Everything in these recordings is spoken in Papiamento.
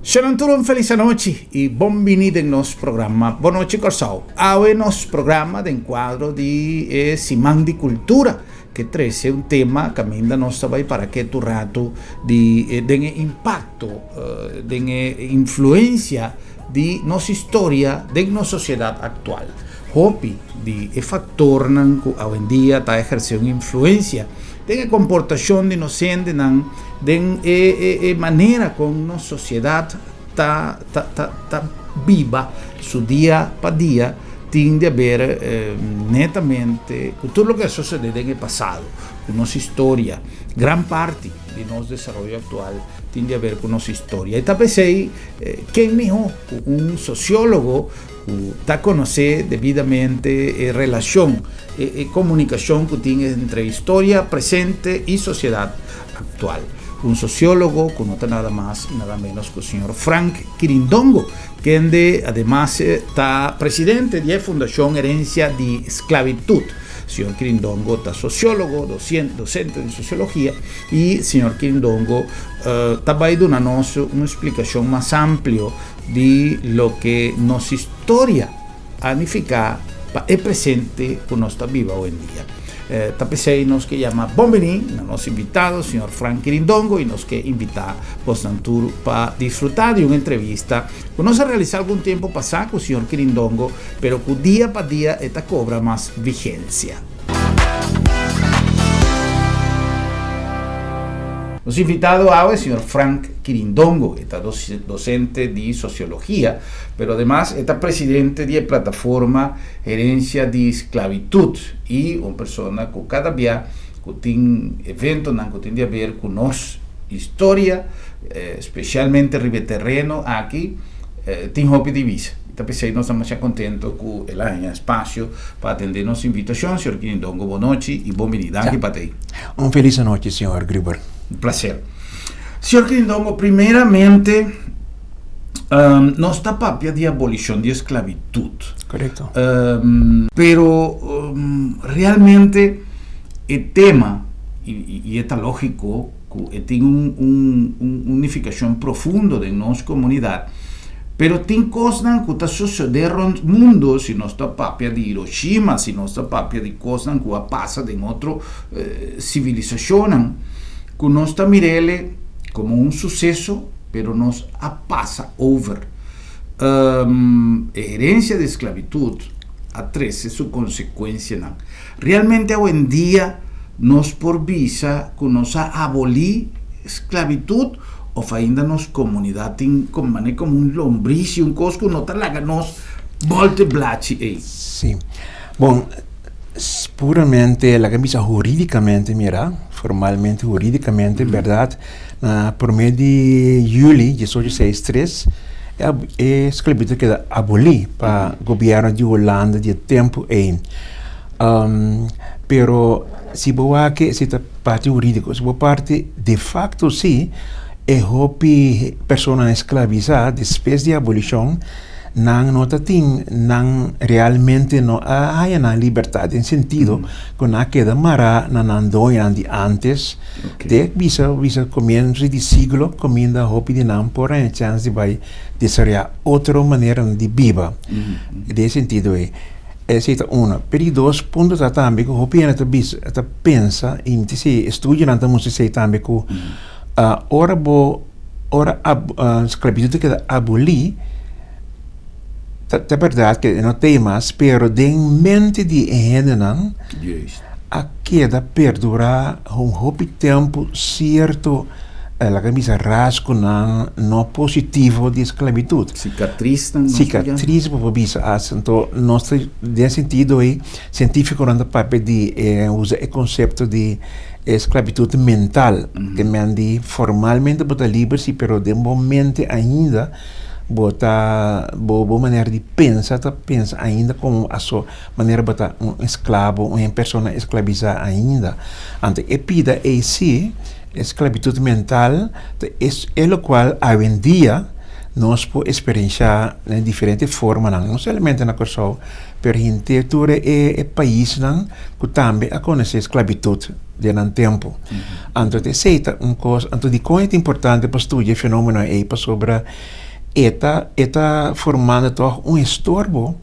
Shalom tur un felis anochi y bon bini den nos programa Bon Nochi Kòrsou. Awe nos programa den kuadro di e Siman di Kultura ke trese un tema kaminda nos ta bai para ketu ratu di den e impakto, den e influensia di nos historia den nos sosiedat aktual. Hopi di e faktornan ku awendia ta ehersé un influensia den e komportashon di nos hendenan, den e e manera kon nos sosiedat ta ta ta ta biba su dia pa dia, tin di haber netamente ku tur loke a sosodé den e pasado, ku nos historia. Gran parti di nos desaroyo aktual tin di haber ku nos historia. I ta p'esei ken mihó ku un sosiólogo ku ta konosé debidamente e relashon, e komunikashon ku tin entre historia presente i sosiedat aktual. Un sosiólogo ku no ta nada mas i nada ménos ku señor Frank Kirindongo, kende ademas ta presidente di e Fundashon Herensia di Sklabitut. Señor Kirindongo ta sosiólogo, dosente di sosiologia i señor Kirindongo ta bai duna nos un splikashon mas amplio di loke nos historia a nifiká pa e presente ku nos ta biba owendia. Ta p'esei nos ke yama bon bini na nos invitado, señor Frank Kirindongo, i nos ke invitá bosnan tur pa disfrutá di un entrevista ku nos a realisá algun tempu pasá ku señor Kirindongo, pero ku dia pa dia e ta kobra mas vigensia. Nos invitado awe, señor Frank Kirindongo, e ta docente di sociologia, pero ademas e ta presidente di e plataforma Herencia di Sclavitud y un persona cu cada bia cu tin eventonan cu tin di haber cu nos historia, specialmente riba e terreno aki, tin hopi di bisa. Ta p'esei nos ta masha contento cu el a haña espacio pa atende nos invitacion. Señor Kirindongo, bon nochi y bon bini. Danki pa t'ei. Un felis anochi, señor Gruber. Un placer. Señor Kirindongo, primeramente nos ta papia di abolicion di esclavitud. Correcto. Pero realmente e tema, y e ta logico, ku e tin un un un nifikashon profundo den nos komunidat, pero tin kosnan ku ta sosodé rònt mundu, si nos ta papia di Hiroshima, si nos ta papia di kosnan ku a pasa den otro sivilisashonnan, ku nos ta mir'el komo un suseso, pero nos a pasa over. E herensia di sklabitut a trese su konsekuensianan. Realmente awendia nos por bisa ku nos a abolí sklabitut òf ainda nos komunidat tin komo manera komo un lombris i un kos ku no ta laga nos bòlta e blachi ei? Sí. Bon, puramente laga mi bisa hurídikamente mira, formalmente hurídikamente bèrdat na promé di yüli diesocho seis tres e sklabitut a keda abolí pa gobièrnu di Hulanda di e tempu ei. Pero si bo wak si ta parti hurídiko, si bo parti de fakto si e hopi personanan esklabisá despues di abolishon nan no ta tin nan realmente no a haña nan libertat den sentido ku nan a keda mará na nan doñonan di ántes te bisa bisa komienso di siglo kaminda hopi di nan por haña chèns di bai desaroyá otro maneranan di biba den e sentido ei. Esei ta uno. Pero di dos punto ta tambe ku hopi hende ta bisa, ta pensa i mi ta si estudionan ta mustra esei tambe ku ora bo ora sklabitut ta keda abolí ta ta bèrdat ke e no ta ei mas pero den mente di e hendenan a keda perdurá un hopi tempu sierto laga mi bisa rasgonan no positivo di esklabitut. Sikatrisnan nos ta yama. Sikatris bo por bisa as. Anto nos ta den sentido ei sientifikonan ta papia di usa e konsepto di esklabitut mental. Ke men di formalmente bo ta liber si pero den bo mente ainda bo ta bo bo manera di pensa ta pensa ainda komo aso manera bo ta un esklabo un persona esklabisá ainda. Anto e pida ei si. E sklabitut mental ta es e lokual awendia Nos por eksperensiá den diferente formanan, no solamente na Kòrsou, pero henter tur e paisnan ku tambe a konosé sklabitut den nan tempu. Anto esei ta un kos, anto dikon e ta importante pa studia e fenómeno ei? Pasobra e ta e ta formando tòg un estorbo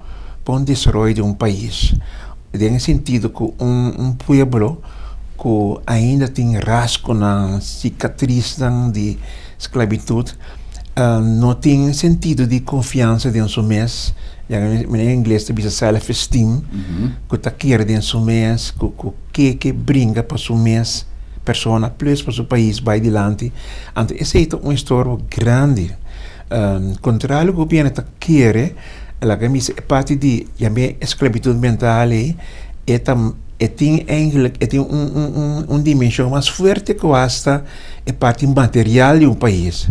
pa un desaroyo di un pais, den e sentido ku un pueblo ku ainda tin rasgonan, sikatrisnan di sklabitut, no tin sentido di konfiansa den su mes, manera ingles ta bisa self esteem, ku ta kere den su mes, ku ku ke ke bringa pa su mes persona plus pa su pais bai dilanti. Anto esei ta un estorbo grandi. Kontrario gobièrnu ta kere, laga mi bisa e parti di yam'é esklabitut mental ei, e ta e tin eigenlijk e tin un un dimenshon mas fuerte ku asta e parti material di un pais.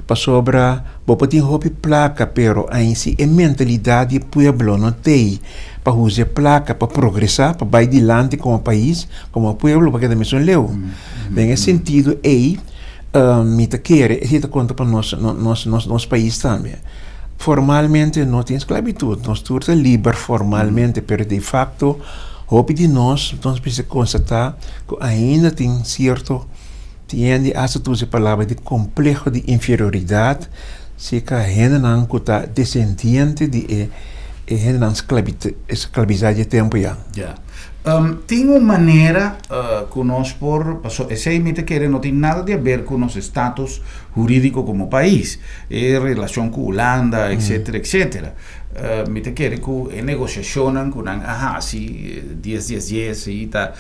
Pasobra bo por tin hopi plaka pero ainsi e mentalidat di e pueblo no t'ei pa usa e plaka pa progresá, pa bai dilanti komo pais, komo pueblo bo a keda mesun leu. Den e sentido ei mi ta kere esei ta konta pa nos nos nos pais tambe. Formalmente no tin sklabitut, nos tur ta liber formalmente pero de fakto hopi di nos nos mester konstatá ku ainda tin sierto tin hende hasta ta usa e palabra di kompleho di inferioridat serka hendenan ku ta desendiente di e hendenan sklabisá di e tempu ya. Ya. Tin un manera ku nos por, paso esei mi ta kere no tin nada di haber ku nos estatus hurídiko komo pais, e relashon ku Hulanda etcetera etcetera. Mi ta kere ku e negosiashonnan ku nan a hasi dies dies dies i ta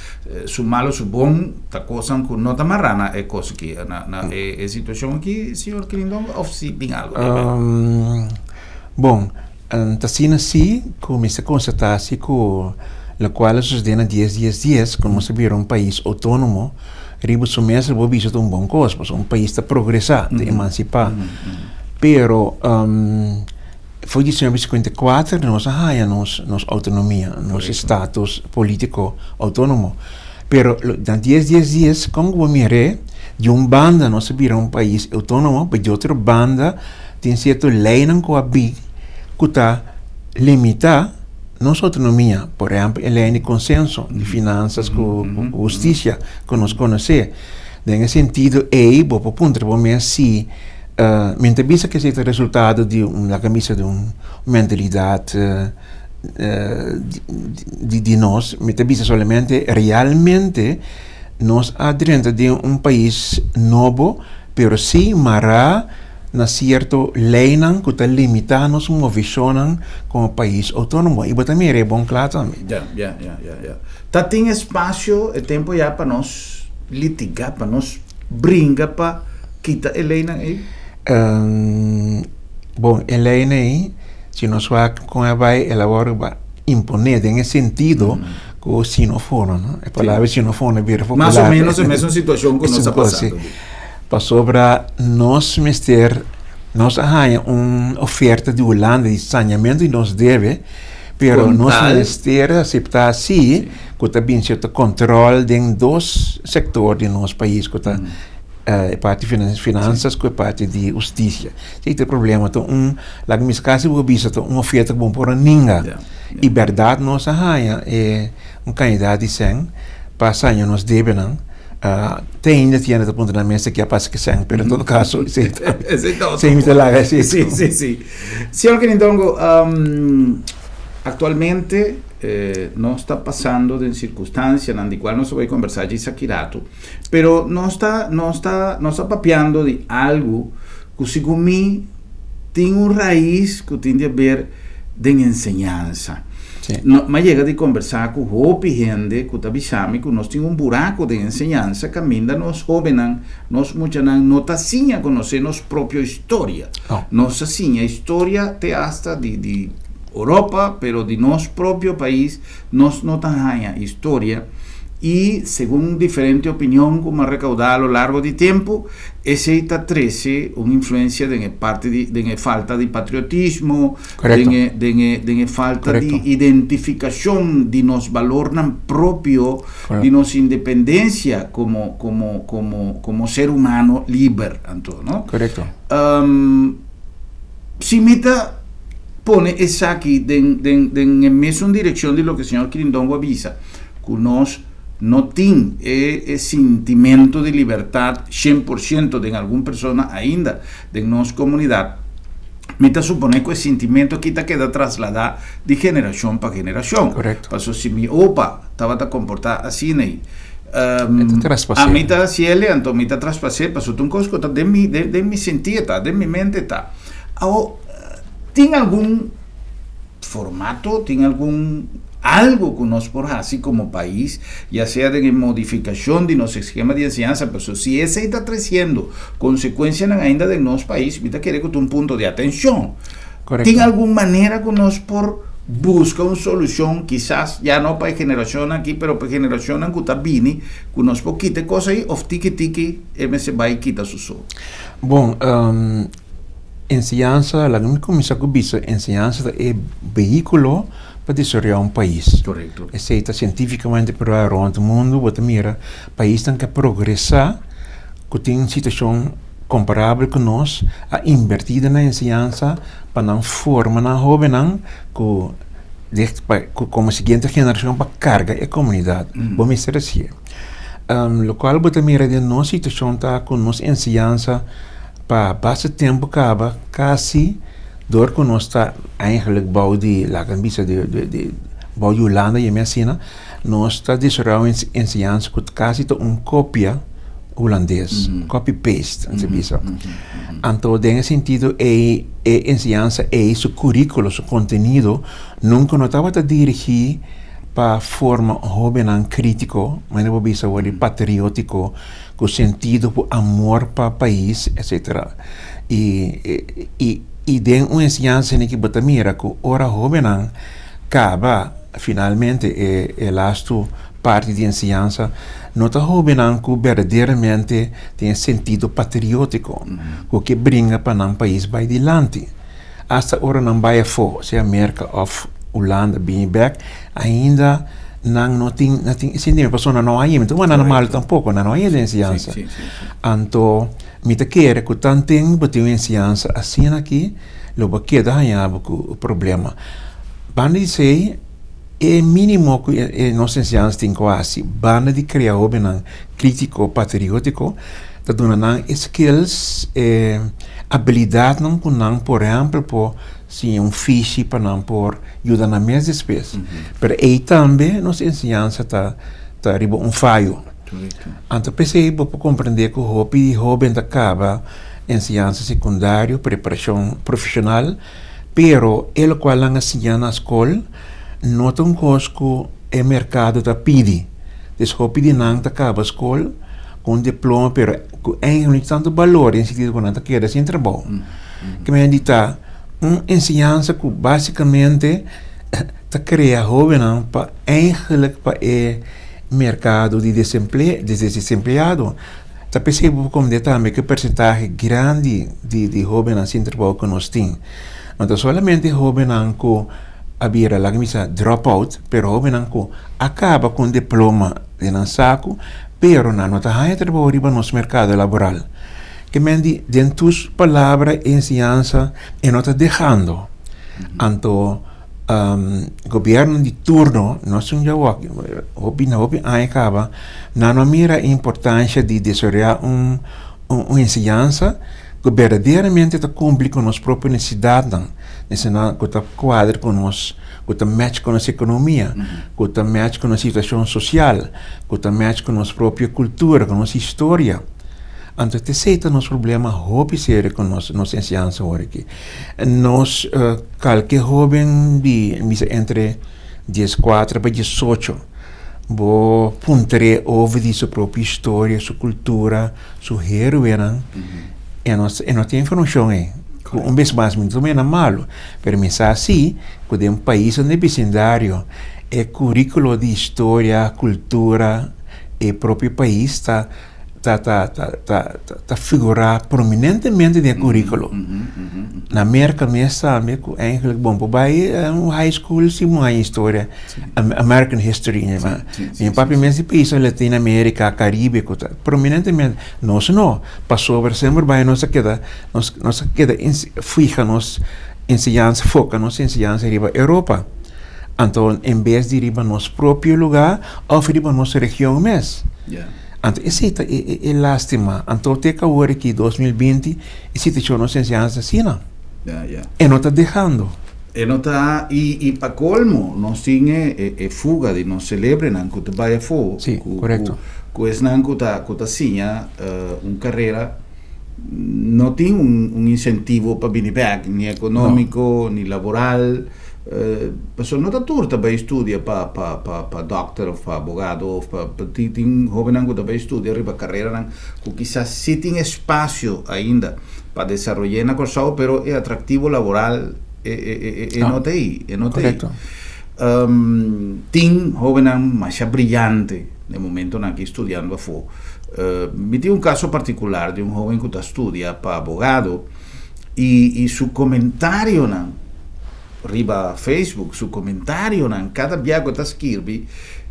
su malo su bon ta kosnan ku no ta mará na e kos aki na na e situashon aki señor Kirindongo òf si tin algu di haber? Bon, ta asina si ku mi ta konstatá si ku lokual a susedé na dies dies dies ku nos a bira un pais outónomo riba su mes lo bo bisa ta un bon kos pasobra un pais ta progresá ta emansipá pero For di 1954 nos a haña nos nos outonomia, nos status polítiko outónomo. Pero na dies dies dies kon ku bo mir'é, di un banda nos a bira un pais outónomo, pero di otro banda tin sierto leinan ku a bin ku ta limitá nos outonomia. Por ehèmpel e lei di konsenso di finansas ku hustisia ku nos konosé. Den e sentido ei bo por puntra bo mes si Mi ta bisa ku esei ta resultado di un laga misa di un mentalidat di nos. Mi ta bisa solamente realmente nos a drenta den un pais nobo pero si mará na sierto leinan ku ta limitá nos movishonnan komo pais outónomo. I bo ta mira e bon kla tambe. Ya, ya, ya, ya, ya. Ta tin espasio e tempu ya pa nos litigá, pa nos bringa pa kita e leynan ey? Bon, e leynan ey, si nos wak con a bay, el a worde ba impone den e sentido cu si no fono, no? E palabra si no fono a bira popular. Mas o menos e mesun situacion cu nos a pasando. Pasobra nos mester, nos a haya un oferta di Hulanda di saneamento di nos debe, pero nos mester acepta si cu ta bin cierto control den dos sector di nos pais cu ta e parti finanzas cu e parti di husticia. Esey ta e problema, ta un, laga mi casi bo bisa, ta un oferta cu bo por a ninga. Y berdad nos a haya e un cantidad di cen pa saña nos debenan. Te ainda tiene ta puntra nan mes ke a pasa ke cen, pero en todo caso esey ta, esey mi ta laga esey. Sí, sí, sí. Señor Kirindongo, actualmente nos ta pasando den circunstancianan di cual nos ta bay conversa djis aki rato, pero nos ta, nos ta, nos ta papiando di algo cu segun mi tin un raiz cu tin di haber den enseñansa. No, m'a yega di conversa cu hopi hende cu ta bisa mi cu nos tin un buraco den enseñansa caminda nos hobennan, nos muchanan no ta siña conoce nos propio historia. Nos ta siña historia te hasta di, di Europa, pero di nos propio pais nos no ta haña historia y segun diferente opinion cu m'a recauda a lo largo di tempo, esey ta trece un influencia den e parti di, den e falta di patriotismo, den e, den e, den e falta di identificacion di nos balornan propio, di nos independencia como, como, como, como ser humano liber, anto, no? Si mi ta pone esaki den e mesun direkshon di loke señor Kirindongo a bisa, ku nos no tin e sintimentu di libertat 100% den algun persona ainda den nos komunidat, mi ta supone ku e sintimentu aki ta keda trasladá di generashon pa generashon. Korekto. Paso si mi opa tabata komportá asina ei, E ta traspas'é. Ami ta hasiel anto mi ta traspas'é pasobra ta un kos ku ta den mi, den mi sinti e ta, den mi mente e ta. Awor, tin algun formato, tin algun algo ku nos por hasi komo pais, ya sea den e modifikashon di nos eskema di enseñansa, pasobra si esei ta tresiendo konsekuensianan ainda den nos pais, mi ta kere ku ta un punto di atenshon. Korekto. Tin algun manera ku nos por buska un solushon, kisas ya no pa e generashonnan aki, pero pa e generashonnan ku ta bini, ku nos por kita e kos ei òf tiki tiki e mester bai kita su so? Bon, enseñansa, laga mi kuminsá ku bisa enseñansa ta e vehíkulo pa desaroyá un pais. Korekto. Esei ta sientífikamente probá rònt mundu, bo ta mira paisnan ku a progresá, ku tin un situashon komparabel ku nos a invertí den nan enseñansa pa nan forma nan hóbennan ku ku komo siguiente generashon pa karga e komunidat. Bo mester hasié. Lokual bo ta mira den nos situashon ta ku nos enseñansa pa basta tempu kaba kasi dor ku nos ta eigenlijk bou di laga mi bisa di bou di Hulanda yami asina. Nos ta desaroyá un enseñansa ku kasi ta un kopia hulandes, copy paste nan ta bisa. Anto den e sentido ei e enseñansa ei su kuríkulo, su kontenido nunka no tabata dirigí pa forma hóbennan krítiko, manera bo bisa awor di patriótiko, ku sentido ku amor pa pais etcetera. I i den un enseñansa esei bo ta mira ku ora hóbennan kaba Finalmente e e lastu parti di enseñansa no ta hóbennan ku berdaderamente tin e sentido patriótiko ku ke bringa pa nan pais bai dilanti. Asta ora nan bai afó, sea Merka òf Hulanda, bini bèk, ainda nan no tin nan tin e sentimiento pasobra nan no a yega, mi ta wak nan malu tampoko, nan no a yega den enseñansa. Anto mi ta kere ku tanten bo tin un enseñansa asina aki lo bo keda haña bo ku problema. Banda di esei, e mínimo ku e nos enseñansa tin ku hasi, banda di krea hóbennan krítiko, patriótiko, ta duna nan e skills, e abilidatnan ku nan por ehèmpel por siña un fishi pa nan por yuda nan mes despues. Pero ei tambe nos enseñansa ta ta riba un fayo. Anto p'esei bo por komprendé ku hopi hóben ta kaba enseñansa sekundario, preparashon profeshonal, Pero e lokual nan a siña na skol no ta un kos ku e merkado ta pidi. Des hopi di nan ta kaba skol ku un diploma pero ku eigenlijk no tin tantu balor den sentido ku nan ta keda sin trabou. Ke men di ta un enseñansa ku basikamente ta krea hobennan pa eigenlijk pa e merkado di desempleo di desempleado. Ta p'esei bo por komprendé tambe ku e persentahe grandi di di hóbennan sin trabou ku nos tin. No ta solamente hóbennan ku a bira, laga mi bisa, drop out, pero hóbennan ku a kaba ku un diploma den nan saku, pero nan no ta haña trabou riba nos merkado laboral. Ke men di, den tur palabra e enseñansa e no ta dehando. Anto. Gobierno di turno no esun djawoki hopi na hopi aña kaba nan no a mira e importancia di desaroya un un enseñansa ku berdaderamente ta kumpli ku nos propio nesesidatnan nesesidatnan ku ta kuadra ku nos ku ta match ku nos ekonomia ku ta match ku nos situashon sosial ku ta match ku nos propio kultura ku nos historia anto esei ta nos problema hopi serio ku nos nos enseñansa awor aki. Nos kalke hóben di bisa entre 14 pa 18 bo puntr'é over di su propio historia, su kultura, su héroenan, e no e no tin informashon ei. Ku un bes mas mi no ta mira nan malu, pero mi sa si ku den paisnan den bisindario e kuríkulo di historia, kultura e propio pais ta ta ta ta ta ta figurá prominentemente den e kuríkulo. Na Merka mes tambe ku eigenlijk bon por bai un high school si bo haña historia, American history. Mi papia mes di paisnan Latino America, Caribe ku ta prominentemente, nos no, pasobra semper bai nos a keda nos nos a keda fija nos enseñansa, foka nos enseñansa riba Europa. Anto en bes di riba nos propio lugá òf riba nos region mes. Anto esei ta e lastima. Anto te ku awor aki 2020 e situashon nos enseñansa asina. E no ta dehando. E no ta, i pa kolmo nos tin e fuga di nos selebrenan ku ta bai afó. Sí, korekto. Ku esnan ku ta ku ta siña un karera no tin un insentivo pa bini bèk, ni ekonómiko, ni laboral. Pasobra no ta tur ta bai studia pa pa pa pa dòkter òf pa abogado òf pa tin tin hóbennan ku ta bai studia riba kareranan ku kisas si tin espasio ainda pa desaroy'é na Kòrsou pero e atraktivo laboral e e e e no ta ei e no ta ei. Tin hóbennan masha briyante den momentonan aki studiando afó. Mi tin un kaso partikular di un hóben ku ta studia pa abogado. I i su komentarionan riba Facebook, su komentarionan kada bia ku e ta skirbi,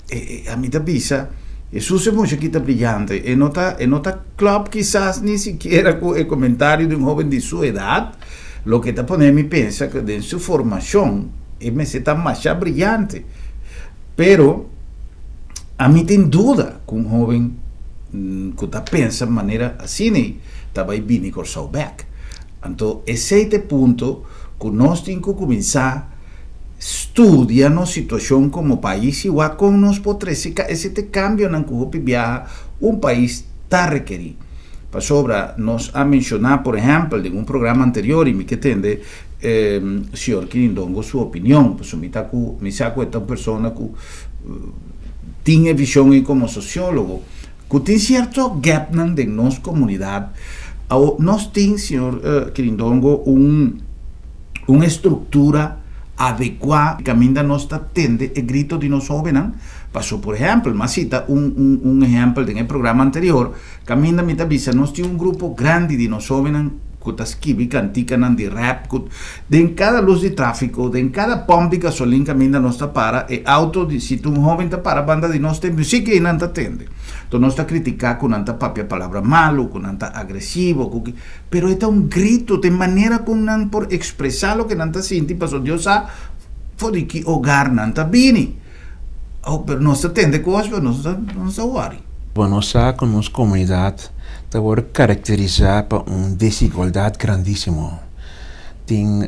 e e ami ta bisa, Hesus e mucha aki ta briyante, e no ta e no ta klòp kisas ni sikiera ku e komentario di un hóben di su edat, loke ta pone mi pensa ku den su formashon e mester ta masha briyante. Pero ami tin duda ku un hóben ku ta pensa manera asina ei ta bai bini Kòrsou bèk. Anto esei ta e punto ku nos tin ku kuminsá studia nos situashon komo pais i wak kon nos por trese esei ta e kambionan ku hopi biaha un pais ta rekerí. Pasobra nos a menshoná por ehèmpel den un programa anterior i mi ke tende señor Kirindongo su opinion, pasobra mi ta ku mi sa ku e ta un persona ku tin e vishon ei komo sosiólogo. Ku tin sierto gapnan den nos komunidat. Awor nos tin, señor Kirindongo, un un estruktura adekuá kaminda nos ta tende e grito di nos hóbennan. Paso, por ehèmpel, m'a sita un un un ehèmpel den e programa anterior, kaminda mi ta bisa nos tin un grupo grandi di nos hóbennan ku ta skibi kantikanan di rap, ku den kada lus di tráfiko, den kada pòmp di gasolin kaminda nos ta para, e outo di si ta un hóben ta para banda di nos, ta e muzik ei nan ta tende. Enton nos ta kritiká ku nan ta papia palabra malu, ku nan ta agresivo, ku ki, pero e ta un gritu, ta e manera kon nan por ekspresá loke nan ta sinti, pasobra Dios sa for di ki hogar nan ta bini. Oh, pero nos ta tende kos, pero nos no ta, nos ta wòri. Bo no sa ku nos komunidat ta wòrdu karakterisá pa un desigualdat grandísimo. Tin,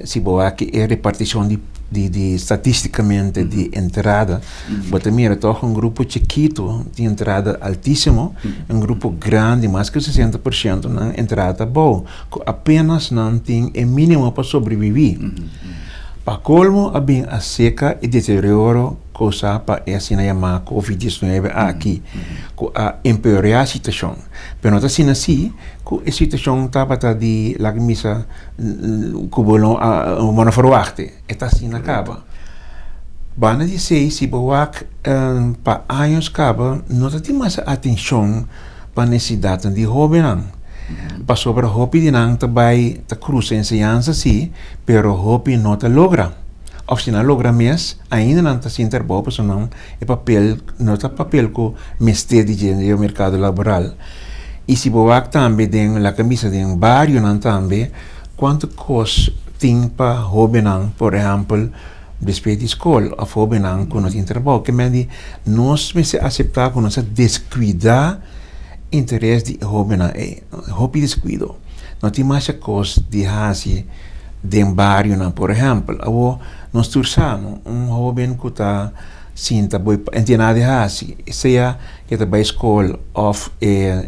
si bo wak e repartishon di di di statistikamente di entrada, bo ta mira tòg un grupo chikitu tin entrada altísimo, un grupo grandi, mas ku 60% nan entrada ta abou, ku apenas nan tin e mínimo pa sobreviví. Pa kolmo a bin a seka e deterioro kousá pa e asina yamá Covid 19 aki, ku a empeorá e situashon. Pero no ta asina sí ku e situashon tabata di laga misa ku bo no a bo no ferwachti. E ta asina kaba. Banda di esei si bo wak pa años kaba no ta tin mas atenshon pa nesesidatnan di hóbennan. Pasobra hopi di nan ta bai ta krusa enseñansa sí, pero hopi no ta logra. Òf si nan logra mes, ainda nan ta sin trabou pasobra nan e papel no ta papel ku mester di dje den e merkado laboral. I si bo wak tambe den laga bisa den barionan tambe kuantu kos tin pa hóbennan, por ehèmpel despues di skol òf hóbennan ku no tin trabou. Ke men di nos mester aseptá ku nos a deskuidá interes di e hóbennan ei. Hopi deskuido. No tin masha kos di hasi den barionan, por ehèmpel. Awor, nos tur sa, no? Un hóben ku ta sinta bo e tin nada di hasi, sea e ta bai skol òf e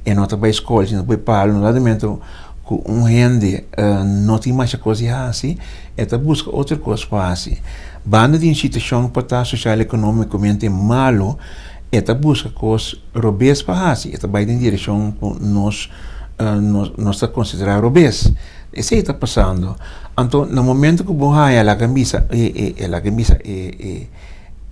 e no ta bai skol, sinta bo e palo, no dado ku un hende no tin masha kos di hasi, e ta buska otro kos pa hasi. Banda di un situashon por ta sosial ekonómikamente malu, e ta buska kos robes pa hasi, e ta bai den direkshon ku nos nos ta konsiderá robes. Esei ta pasando. Anto na momento ku bo haña laga bisa e e laga bisa e e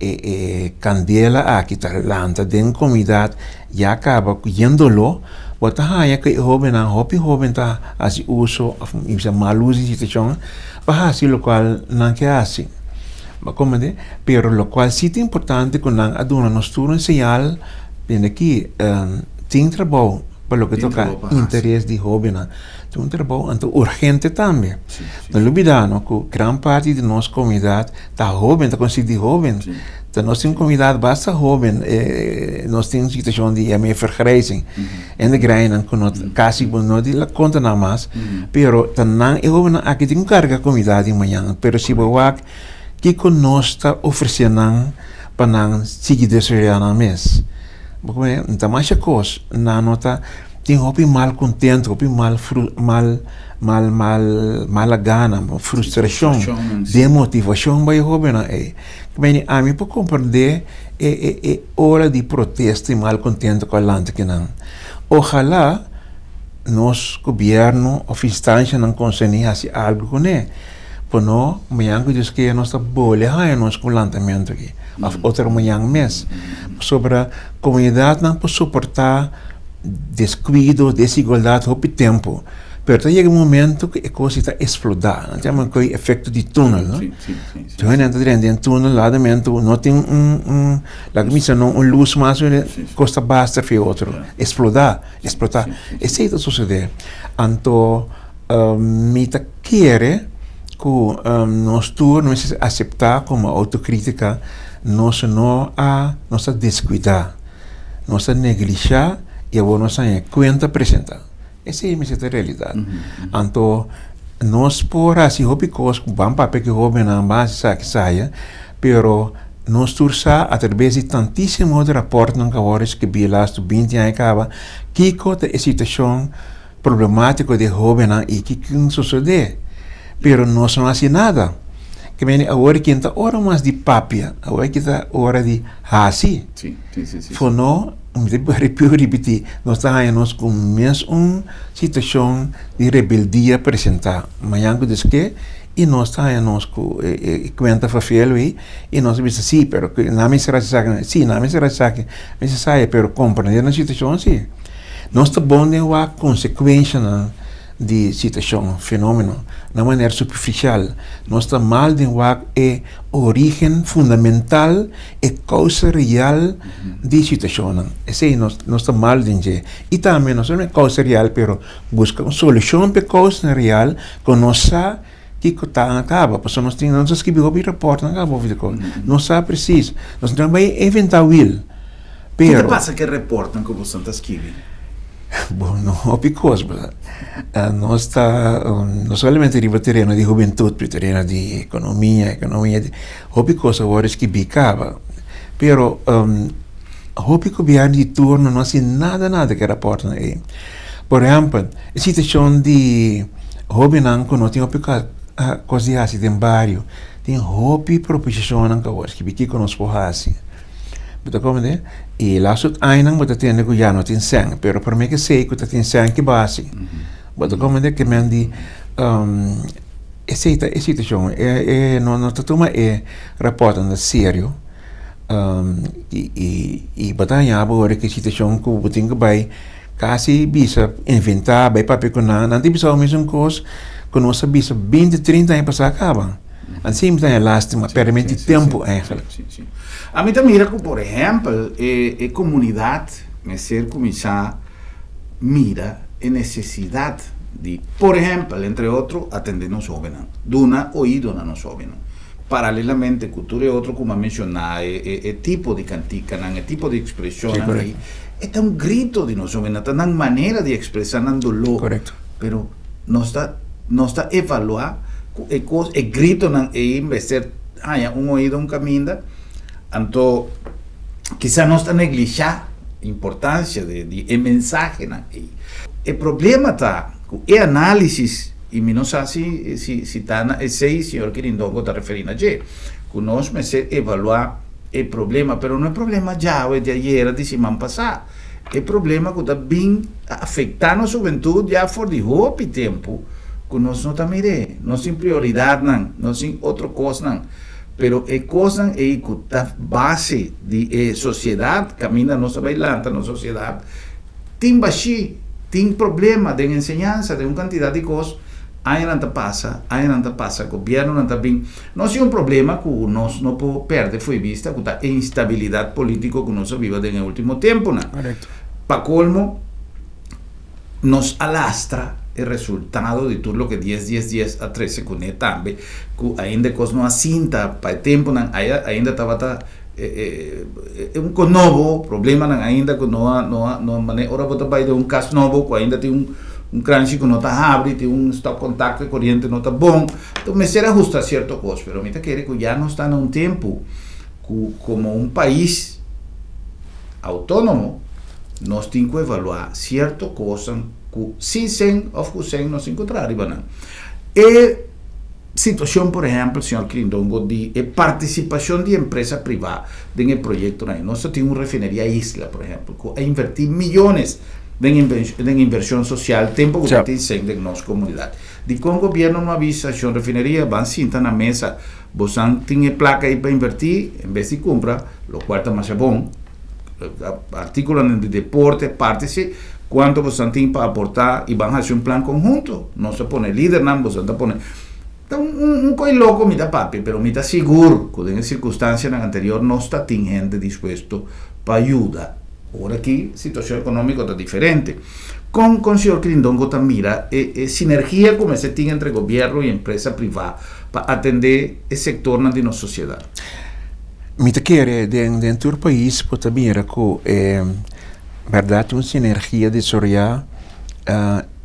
e e kandela aki ta lanta den komunidat ya kaba ku yen doló. Bo ta haña ku e hóbennan, hopi hóben ta hasi uso òf mi bisa mal uso di situashon pa hasi lokual nan ke hasi. Bo a komprendé? Pero lokual si ta importante ku nan a duna nos tur un señal, bini aki, tin trabou pa loke toka interes di hóbennan. Tin un trabou anto urgente tambe. No lubidá no ku gran parti di nos komunidat ta hóben, ta konsistí di hóben. Ta nos tin un komunidat basta hóben, nos tin un situashon di yam'é vergrijzing. Hende grandinan ku no kasi bo no di la konta nan mas, pero ta nan e hóbennan aki tin ku karga komunidat di mañana. Pero si bo wak kiko nos ta ofresé nan pa nan sigui desaroyá nan mes? Bo komo ta masha kos, nan no ta tin hopi mal kontentu, hopi mal mal mal mal mala gana, frustrashon, demotivashon bai e hóbennan ei. Meni ami por komprendé e e e ora di protesta i mal kontentu ku a lanta kinan. Ohalá nos gobièrnu òf instanshanan konserní hasi algu kuné. Por no mañan ku Dios kere nos ta bole haña nos ku lantamentu aki òf otro mañan mes. Pasobra komunidatnan por soportá deskuido, desigualdat hopi tempu, pero ta yega un momento ku e kos ta eksplotá. Nan ta yama ku efekto di túnel, no? Tur hende ta drenta den túnel, ladamentu no tin un un laga mi bisa no un lus mas, kos ta basta for e otro, eksplotá, eksplotá. Esei ta sosodé. Anto mi ta kere ku nos tur mester aseptá komo outokritika nos no a nos a deskuidá. Nos a neglishá i awor nos a haña kuenta presentá. Esei mester ta e realidat. Anto nos por hasi hopi kos ku ban papia ku e hóbennan, ban hasi esaki esaya, pero nos tur sa atrabes di tantísimo otro rapòrtnan ku awor a skibí e lastu binti aña kaba, kiko ta e situashon problemátiko di e hóbennan i kiko tin sosodé. Pero nos no hasi nada. Ke mende awor kin ta ora mas di papia, awor ki ta ora di hasi. Sí, sí, sí, sí. For no, mi ta ripití, nos ta haña nos ku mes un situashon di rebeldia presentá. Mañan ku Dios ke, i nos ta haña nos ku e kuenta fafel ei, i nos ta bisa, sí, pero nan mester hasi esaki, sí, nan mester hasi esaki, mester saya, pero komprendé nan situashon sí. Nos ta bon den wak konsekuenshanan di situashon, fenómeno, na manera superfisial. Nos ta mal den wak e orígen fundamental, e kousa real di situashonnan. Esei nos nos ta mal den dje. I tambe no solamente kousa real, pero buska un solushon pa e kousanan real ku nos sa kiko ta a kaba. Pasobra nos tin, nos a skibi hopi rapòrtnan kaba over di kos. Nos sa presis. Nos no bai inventá wiel. Pero. Kiko ta pasa ku e rapòrtnan ku boso ta skibi? Bon, no hopi kos. Nos ta no solamente riba tereno di hubentut, pero tereno di ekonomia, ekonomia, hopi kos a wòrdu skibí kaba. Pero hopi gobièrnu di turno no hasi nada nada ku e rapòrtnan ei. Por ehèmpel, e situashon di hóbennan ku no tin hopi kos di hasi den bario, tin hopi proposishonnan ku a wòrdu skibí kiko nos por hasi. Bo ta komprende? I laatste añanan bo ta tende ku ya no tin sèn, pero promé ke esei ku ta tin sèn ki bo hasi. Bo ta komprende? Ke men di esei ta e situashon. E e no no ta tuma e rapòrtnan na serio i i i bo ta haña bo ora ku e situashon ku bo tin ku bai kasi bisa inventá bai papia ku nan, nan ta bisa bo mesun kos ku nos a bisa binti trinta aña pasá kaba. Anto mi ta haña lástima, pèrdimento di tempu eigenlijk. Sí, sí. Ami ta mira ku, por ehèmpel, e e komunidat mester kuminsá mira e nesesidat di, por ehèmpel, entre otro, atendé nos hóbennan, duna oido na nos hóbennan. Paralelamente ku tur e otro ku mi a menshoná, e e e tipo di kantikanan, e tipo di ekspreshonnan ei, e ta un grito di nos hóbennan, ta nan manera di ekspresá nan doló. Pero nos ta nos ta evaluá ku e kos e gritonan ei mester haña un oido un kaminda, anto kisa nos ta neglishá importansia di di e mensahenan ei. E problema ta ku e análisis, i mi no sa si si si ta na esei señor Kirindongo ta referí na dje, ku nos mester evaluá e problema, pero no e problema djawe, di ayera, di siman pasá. E problema ku ta bin a afektá nos hubentut ya for di hopi tempu ku nos no ta mir'é. Nos tin prioridatnan, nos tin otro kosnan, pero e kosnan ei ku ta base di e sosiedat kaminda nos ta bai lanta nos sosiedat tin bashí. Tin problema den enseñansa, den un kantidat di kos. Añanan ta pasa, añanan ta pasa, gobièrnunan ta bin. Nos tin un problema ku nos no por pèrdè fo'i bista, ku ta e instabilidat polítiko ku nos a biba den e último tempunan. Pa kolmo, nos a lastra e resultado di tur loke dies dies dies a trese kuné tambe, ku ainda e kos no a sinta pa e tempunan aya ainda tabata un kos nobo, problemanan ainda ku no a no a no a manera ora bo ta bai den un kas nobo ku ainda tin un un kranshi ku no ta habri, tin un stopcontact e koriente no ta bon, enton mester ahusta sierto kos, pero mi ta kere ku ya nos ta na un tempu ku komo un pais outónomo nos tin ku evaluá sierto kosnan ku sin sen òf ku sen nos tin ku traha riba nan. E situashon por ehèmpel señor Kirindongo di e partisipashon di empresa privá den e proyektonan ei. Nos ta tin un refineria Isla por ehèmpel ku a invertí miyones den den invershon sosial tempu ku ta tin sen den nos komunidat. Dikon gobièrnu no a bisa shon refineria ban sinta na mesa bosan tin e plaka ei pa invertí en bes di kumpra lokual ta masha bon. Artíkulonan di deporte, parti si kuantu boso tin pa aportá i ban hasi un plan konhunto. Nos ta pone lidernan, boso ta pone. Ta un un un koi loko mi ta papia, pero mi ta sigur ku den e sirkunstansianan anterior nos ta tin hende dispuesto pa yuda. Ora aki situashon ekonómiko ta diferente. Kon kon señor Kirindongo ta mira e e sinergia ku mester tin entre gobièrnu i empresa privá pa atendé e sektornan di nos sosiedat? Mi ta kere den den tur pais por ta mira ku e bèrdat un sinergia desaroyá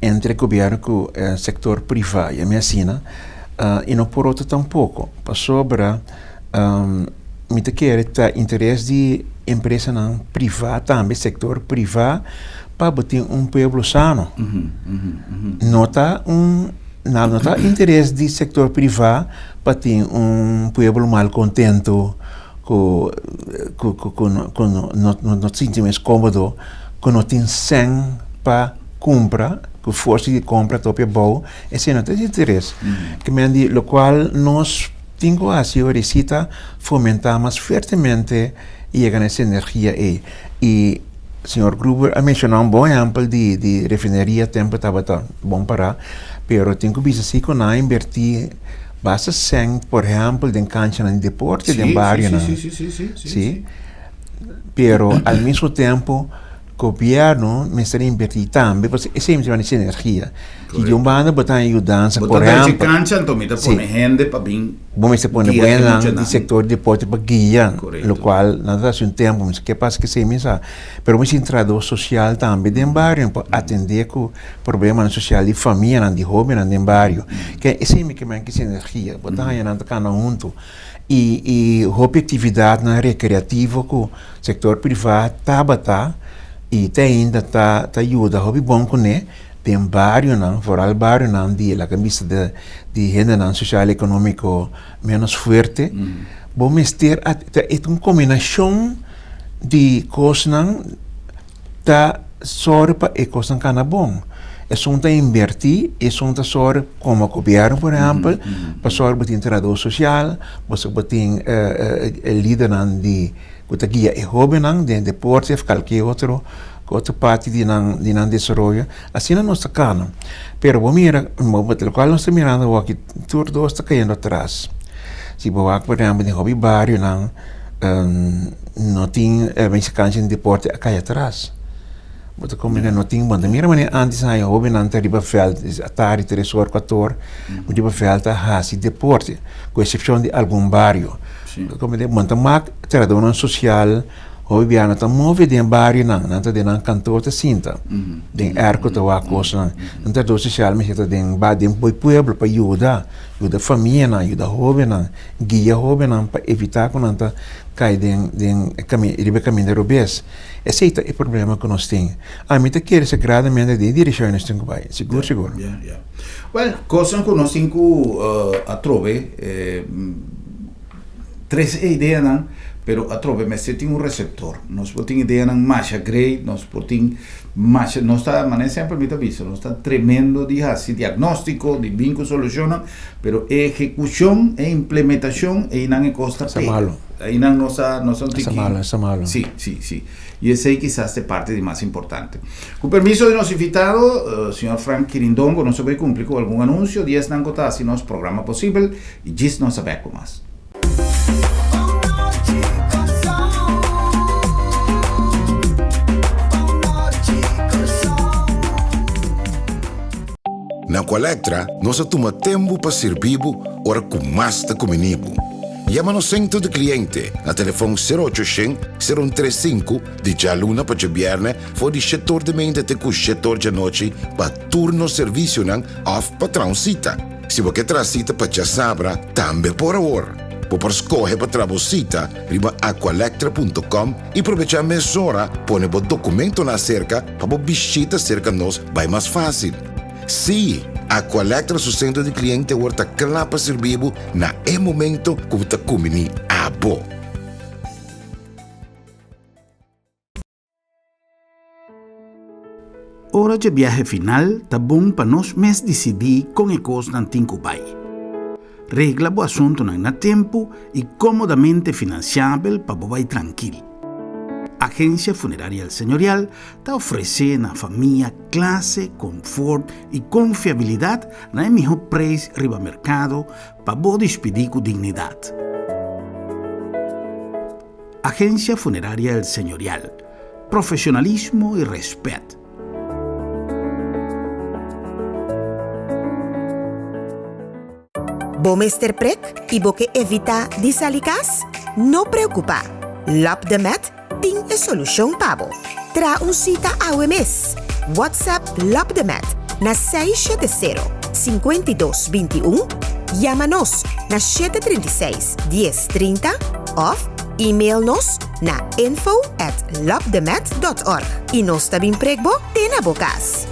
entre gobièrnu ku e sektor privá, yam'é asina, i no por otro tampoko pasobra mi ta kere ta interes di empresanan privá tambe sektor privá pa bo tin un pueblo sano. No ta un no ta interes di sektor privá pa tin un pueblo mal contento cu cu cu cu no no sinti mes comodo cu no tin cen pa cumpra cu forsa di compra ta hopi abao esey no ta di interes ke men di locual nos tin cu haci orisita fomenta mas fuertemente yega na es energia ey y señor Gruber a menciona un bon ehempel di di refineria tempo tabata bon para pero tin cu bisa si cu nan a inverti Basta sèn, por ehèmpel, den kanchanan di deporte den barionan. Sí. Pero al mismo tempo gobièrnu mester invertí tambe pasobra esei mester bini sinergia. Si di un banda bo ta haña yudansa, por ehèmpel. Bo ta drecha kancha anto mi ta pone hende pa bin. Bo mester pone buenan di sektor di deporte pa guia, lokual nan ta hasi un tempu, mi sa ke pasa ku esei mi sa. Pero mi sinti trahadó sosial tambe den bario pa atendé ku Problemanan sosial di famianan, di hóbennan den bario. Ke esei mi ke men ki sinergia. Bo ta haña nan ta kana huntu. I i hopi aktividatnan rekreativo ku sektor privá tabata i te ainda ta ta yuda hopi bon kuné den barionan, foral barionan di laga mi bisa di di hendenan sosial ekonómiko ménos fuerte. Bo mester a ta e ta un kombinashon di kosnan. Ta sòru pa e kosnan kana bon. Esun ta inbertí, esun ta sòru komo gobièrnu por ehèmpel, pa sòru bo tin trahadó sosial, boso bo tin e lidernan di ku ta guia e hóbennan den deporte òf kalke otro otro parti di nan di nan desaroyo. Asina nos ta kana. Pero bo mira, lokual nos ta mirando awor aki tur dos ta kayendo atras. Si bo wak por ehèmpel den hopi barionan. No tin e kancha di deporte a kai atras. Bo ta komprende? No tin. Bo ta mira manera antes nan e hobennan ta riba vèlt atardi tres or kuater or riba vèlt ta hasi deporte ku eksepshon di algun bario. Bo ta komprende? Bo ta mak trahadónan sosial hopi biaha nan ta move den barionan, nan ta den nan kantor ta sinta den èrko ta wak kosnan. Un trahadó sosial mester ta den den pueblo pa yuda, yuda famianan, yuda hobennan. Guia hóbennan pa evitá ku nan ta kai den den riba e kaminda robes. Esei ta e problema ku nos tin. Ami ta kere sagradamente den e direkshon nos tin ku bai. Sigur sigur. Ya, ya. Wèl, kosnan ku nos tin ku atrobe trese e ideanan. Pero atrobe mester tin un receptor. Nos por tin ideanan masha great, nos por tin masha, nos ta, manera semper mi ta bisa, nos ta tremendo di haci diagnostico, di bin cu solucionnan, pero e ehecucion, e implementacion, einan e cos ta pega. Malo. Einan nos a, nos a un tiki. Malo, esa malo. Si, si, si. Y esey kisas ta e parti di mas importante. Cu permiso di nos invitado, señor Frank Quirindongo, nos a bay cumpli cu algun anuncio di esnan cu ta haci nos programa posibel y djis nos a bek cu mas. Na Aqualectra nos a tuma tempu pa sirbi bo ora ku mas ta kumini bo. Yama nos sentro di kliente na telefon sero ocho shen, sero un tres sinku di djaluna pa djabièrnè for di shet or di meinta te ku shet or djanochi pa tur nos servisionan òf pa traha un sita. Si bo ke traha sita pa djasabra, tambe por awor. Bo por skohe pa traha bo sita riba aqualectra punto com i probechá mesora pone bo dokumentonan aserka pa bo bishita serka nos bai mas fásil. Sí, Aqualectra su sentro di kliente awor ta kla pa sirbi bo na e momento ku bo ta kumbiní abo. Ora dje biahe final ta bon pa nos mes disidí kon e kosnan tin ku bai. Regla bo asuntunan na tempu i kómodamente finansiabel pa bo bai trankil. Agensia Funeraria El Señorial ta ofresé na famia klase, konfort i konfiabilidat na e mihó preis riba merkado pa bo dispidí ku dignidat. Agencia Funeraria El Señorial, profesionalismo y respet. Bo mester prek i bo ke evitá di sali kas? No preokupá! Lab de Med tin e solushon pa bo. Traha un sita awe mes! WhatsApp Lab de Med na 670 52 21, yama nos na 736 10 30 òf email nos na info at labdemed.org i nos ta bin prek bo te na bo kas.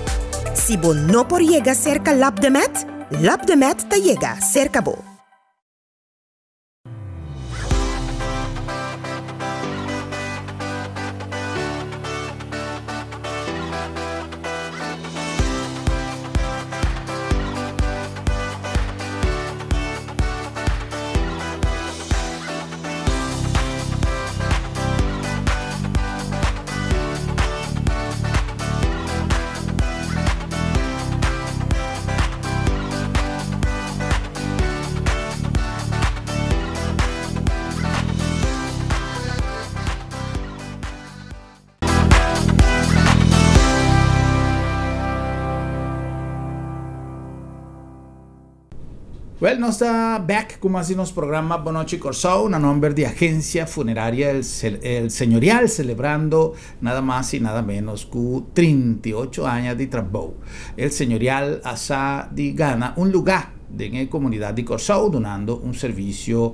Si bo no por yega serka Labdemed, Labdemed ta yega serka bo. Wel, nos ta back cu mas di nos programa Bonochi Corsou na nomber di Agencia Funeraria El, El Señorial, celebrando nada mas y nada menos cu 38 aña di trabou. El Señorial a sa di gana un lugar den e comunidad di Corsou dunando un servicio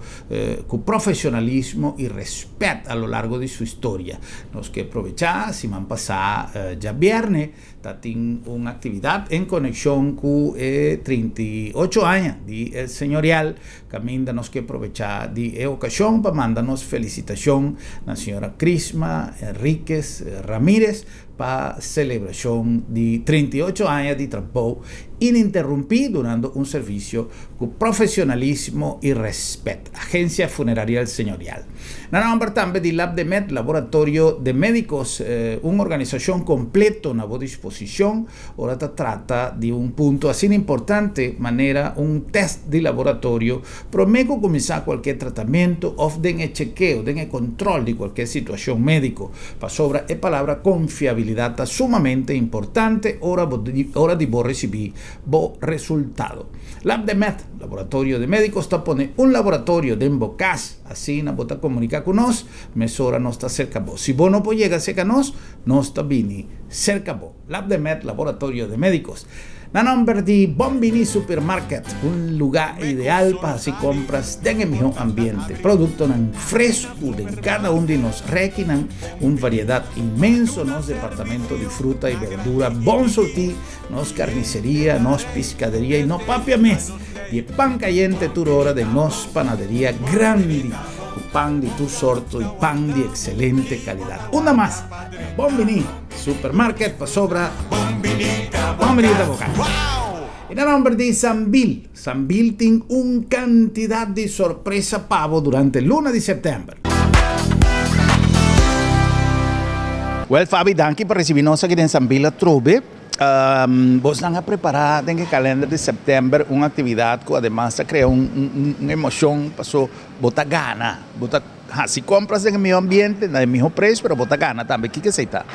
cu profesionalismo y respet a lo largo di su historia. Nos ke probecha siman pasa djabierne Ta tin un actividad en conexion cu e 38 aña di El Señorial, caminda nos ke probecha di e ocasion pa manda nos felicitacion na señora Crisma Enriquez Ramirez pa celebracion di 38 aña di trabou ininterumpi dunando un servicio cu profesionalismo y respet. Agencia Funeraria El Señorial. Na nomber tambe di Labdemed, Laboratorio de Médicos, un organisashon kompleto na bo disposishon ora ta trata di un punto asina importante manera un tèst di laboratorio promé ku kuminsá kualke tratamentu òf den e chekeo, den e kontròl di kualke situashon médiko. Pasobra e palabra konfiabilidat ta sumamente importante ora bo ora di bo risibí bo resultado. Labdemed, Laboratorio de Médicos ta pone un laboratorio den bo kas. Asina bo ta komuniká ku nos, mesora nos ta serka bo. Si bo no por yega serka nos, nos ta bini serka bo. Labdemed Laboratorio de Médicos. Na nòmber di Bon Bini Supermarket, un lugá ideal pa hasi kompras den e mihó ambiente. Produktonan fresku den kada un di nos rekinan, un variedat inmenso nos departamento di fruta i berdura bon surtí, nos karniseria, nos piskaderia i no papia mes di e pan kayente tur ora den nos panaderia grandi. ku pan di tur sorto i pan di ekselente kalidat. Unda mas? Na Bon Biní Supermarket pasobra Bon Biní ta bo kas. E na nomber di Sambil. Sambil tin un kantidat di sorpresa pa bo durante luna di sèptèmber. Wèl Fabi, danki pa risibí nos aki den Sambil atrobe. Bosnan a prepará den e kalender di sèptèmber un aktividat ku ademas ta krea un emoshon paso bo ta gana. Bo ta hasi kompras den e mihó ambiente, na e mihó preis, pero bo ta gana tambe. Kiko esei ta?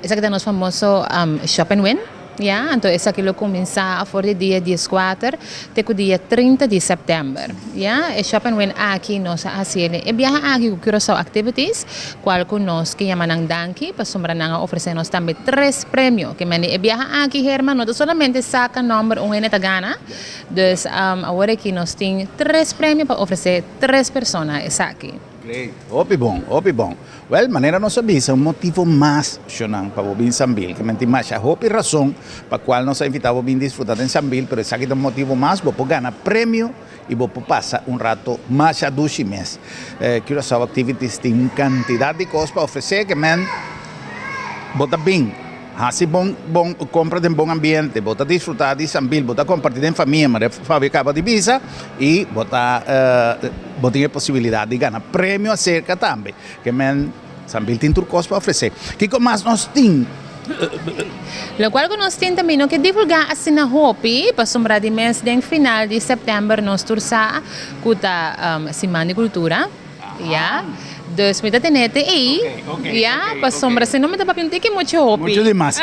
Esaki ta nos famoso Shop and Win, ya. Anto esaki lo kuminsá for di dia dieskuater te ku dia 30 di sèptèmber, ya. E Shop and Win aki nos a hasi el e biaha aki ku Curaçao Activities, kual ku nos ke yama nan danki pasobra nan a ofresé nos tambe tres premio. Ke mende e biaha aki, Herman, no ta solamente saka nòmber un hende ta gana. Dus awor aki nos tin tres premio pa ofresé tres persona esaki. Great. Hopi bon, hopi bon. Wel, manera nos a bisa, un motivo mas, shonnan, pa bo bin Sambil. Ke men tin masha hopi rason pa cual nos a invita bo bin disfruta den Sambil, pero esaki ta un motivo mas, bo por gana premio y bo por pasa un rato masha dushi mes. Curaçao Activities tin un cantidad di cos pa ofrece, ke men bo ta bin. Hasi bon bon compra den bon ambiente, bo ta disfruta di Sambil, bo ta comparti den famia, manera Fabio caba di bisa, y bo ta bo tin e posibilidad di gana premio acerca tambe. Ke men Sambil tin tur cos pa ofrece. Kico mas nos tin? Locual cu nos tin tambe no ke divulga asina hopi, pasobra di mes den final di september nos tur sa cu ta Siman di Cultura. Ya, dus mi ta tene te ei, ya, pasobra si no mi ta papia un tiki mucho hopi. Mucho di mas.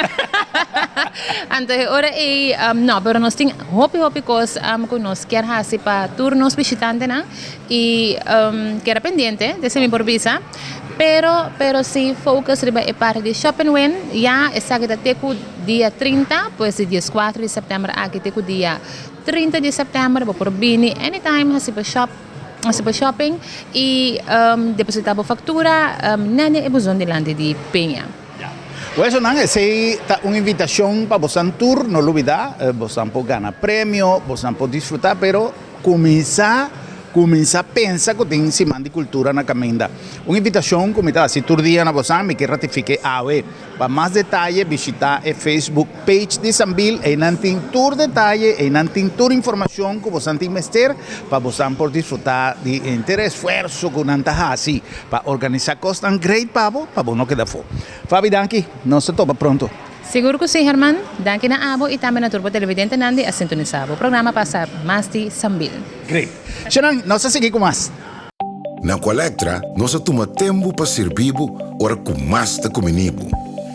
Anto e ora ei, no, pero nos tin hopi hopi kos ku nos kier hasi pa tur nos bishitantenan i keda pendiente, esei mi por bisa. Pero, pero si focus riba e parti di Shop and Win, ya, esaki ta te ku dia 30, pues di 14 di sèptèmber aki te ku dia 30 di sèptèmber bo por bini anytime hasi bo shop. Hasi bo shopping y deposita bo factura nene e buzon dilanti di Peña. Wesonan, esey ta un invitacion pa bosan tur, no lubida, bosan por gana premio, bosan por disfruta, pero cuminsa, cuminsa pensa cu tin Siman di Cultura na caminda. Un invitacion cu mi ta haci tur dia na bosan, mi ke ratifique awe. Pa mas detaye bishita e Facebook page di Sambil, einan tin tur detaye, einan tin tur informacion cu bosan tin mester pa bosan por disfruta di henter e esfuerso cu nan ta haci pa organisa cosnan great pa bo, pa bo no keda afo. Fabi danki, nos ta topa pronto. Sigur cu si Herman, danki na abo y tambe na tur bo televidentenan di a sintonisa bo programa pa sa mas di Sambil. Great. Shanan, nos ta sigui cu mas. Na Aqualectra nos a tuma tempu pa sirbi bo ora ku mas ta kumini bo.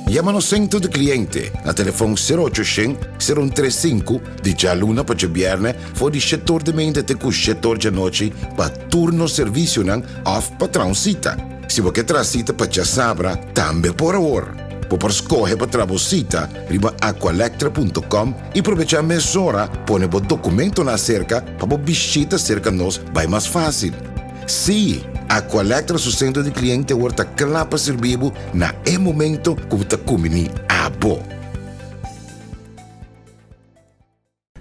Yama nos sentro di kliente na telefòn sero ocho shen, sero un tres sinku di djaluna pa djabièrnè for di shetor di meinta te ku shetor djanochi pa tur nos servisionan òf pa traha un sita. Si bo ke traha sita pa djasabra tambe por awor. Bo por skohe pa traha bo sita riba aqualectra punto com i probechá mesora pone bo dokumentonan aserka pa bo bishita serka nos bai mas fásil. Sí, Aqualectra su sentro di kliente awor ta kla pa sirbi bo na e momento ku bo ta kumbiní abo.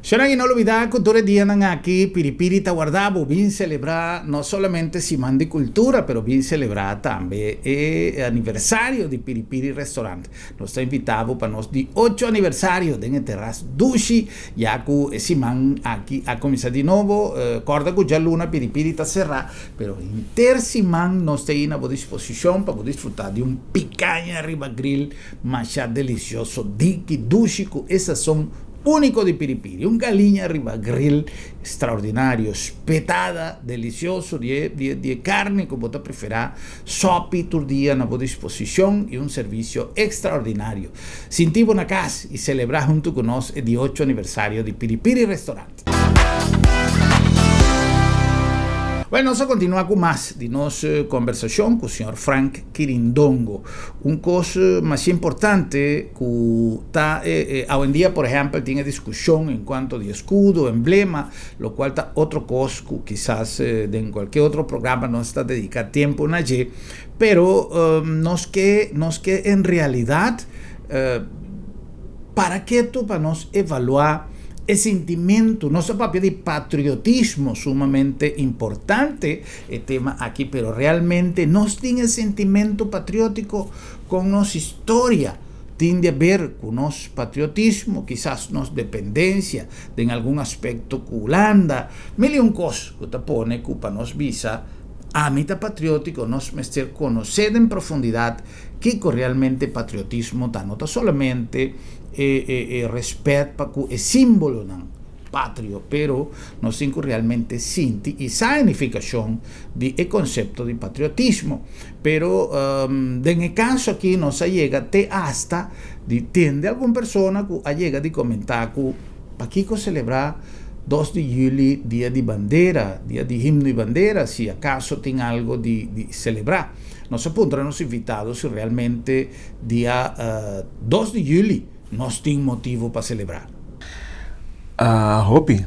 Shonnan i no lubidá ku tur e dianan aki Piripiri ta warda bo bin selebrá no solamente Siman di Kultura pero bin selebrá tambe e aniversario di Piripiri Restaurant. Nos ta invitá bo pa nos di ocho aniversario den e terras dushi ya ku e siman aki a kuminsá di nobo. Kòrda ku djaluna Piripiri ta será pero henter siman nos ta ei na bo disposishon pa bo disfrutá di un pikaña riba grill masha delisioso diki dushi ku e sazon Úniko di piripiri, un galiña riba grill straordinario, spetada, delicioso di e di e di e carni cu bo ta prefera, sopi tur dia na bo disposicion y un servicio extraordinario. Sinti bo na cas y celebra hunto cu nos e di ocho aniversario di Piripiri Restaurant. Bueno, nos a continua cu mas di nos conversacion cu señor Frank Kirindongo. Un cos mas importante cu ta awendia por ehempel tin e discusion en cuanto di escudo, emblema, locual ta otro cos cu kisas den cualkier otro programa nos ta dedica tiempo na dje, pero nos ke nos ke en realidad para keto pa nos evalua. E sintimentu, nos a papia di patriotismo, sumamente importante e tema aki, pero realmente nos tin e sintimentu patriótiko kon nos historia tin di haber ku nos patriotismo, kisas nos dependensia den algun aspekto ku Hulanda, mil i un kos ku ta pone ku pa nos bisa ami ta patriótiko nos mester konosé den profundidat Kiko realmente patriotismo ta? No ta solamente e e e respet pa ku e simbolonan patrio, pero nos tin ku realmente sinti i sa e nifikashon di e konsepto di patriotismo. Pero den e kaso aki nos a yega te asta di tende algun persona ku a yega di komentá ku pakiko selebrá 2 di yüli dia di bandera, dia di himno i bandera, si akaso tin algo di di selebrá. Nos a puntra nos invitado si realmente dia 2 di juli nos tin motivo pa celebra. Hopi.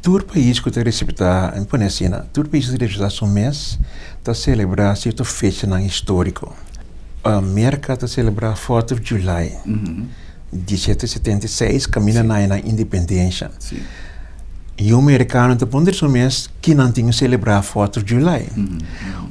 Tur pais ku ta respetá, mi pone asina, tur pais ku ta respetá su mes ta selebrá sierto fechanan históriko. Merka ta selebrá Fourth of July, 1776, kaminda nan a nan independensha. I un merikano ta puntra su mes ki nan tin selebrá Fourth of July.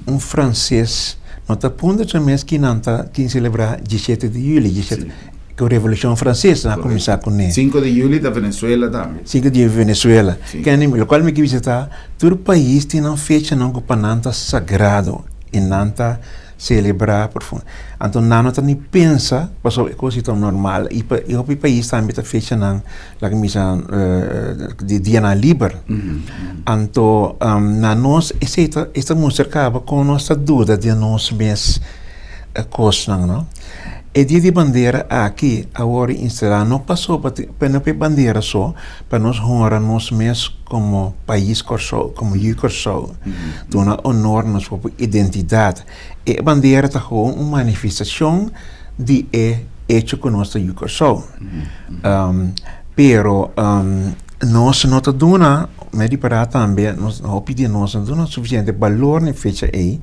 Un franses no ta puntra su mes ki nan ta tin selebrá 17 di juli, 17, ku Revolushon Franses nan a kuminsá kuné. 5 di juli ta Venezuela tambe. 5 di juli Venezuela. Kende, lokual mi ke bisa ta tur pais tin nan fechanan ku pa nan ta sagrado i nan ta Selebrá profundo. Anto nan no ta ni pensa pasobra e kos ei ta normal i pa i hopi pais tambe ta fecha nan laga mi bisa di dianan liber. Anto na nos esei ta e ta mustra kaba kon nos ta duda di nos mes kosnan no. E dia di bandera aki a wòrdu instalá no pasobra no pa e bandera so pa nos honra nos mes komo pais Kòrsou, komo yu Kòrsou, duna honor na nos propio identidat. E bandera ta gewoon un manifestashon di e echo ku nos ta yu Kòrsou. Pero nos no ta duna, mi a ripará tambe, nos hopi di nos no ta duna sufisiente balor na e fecha ei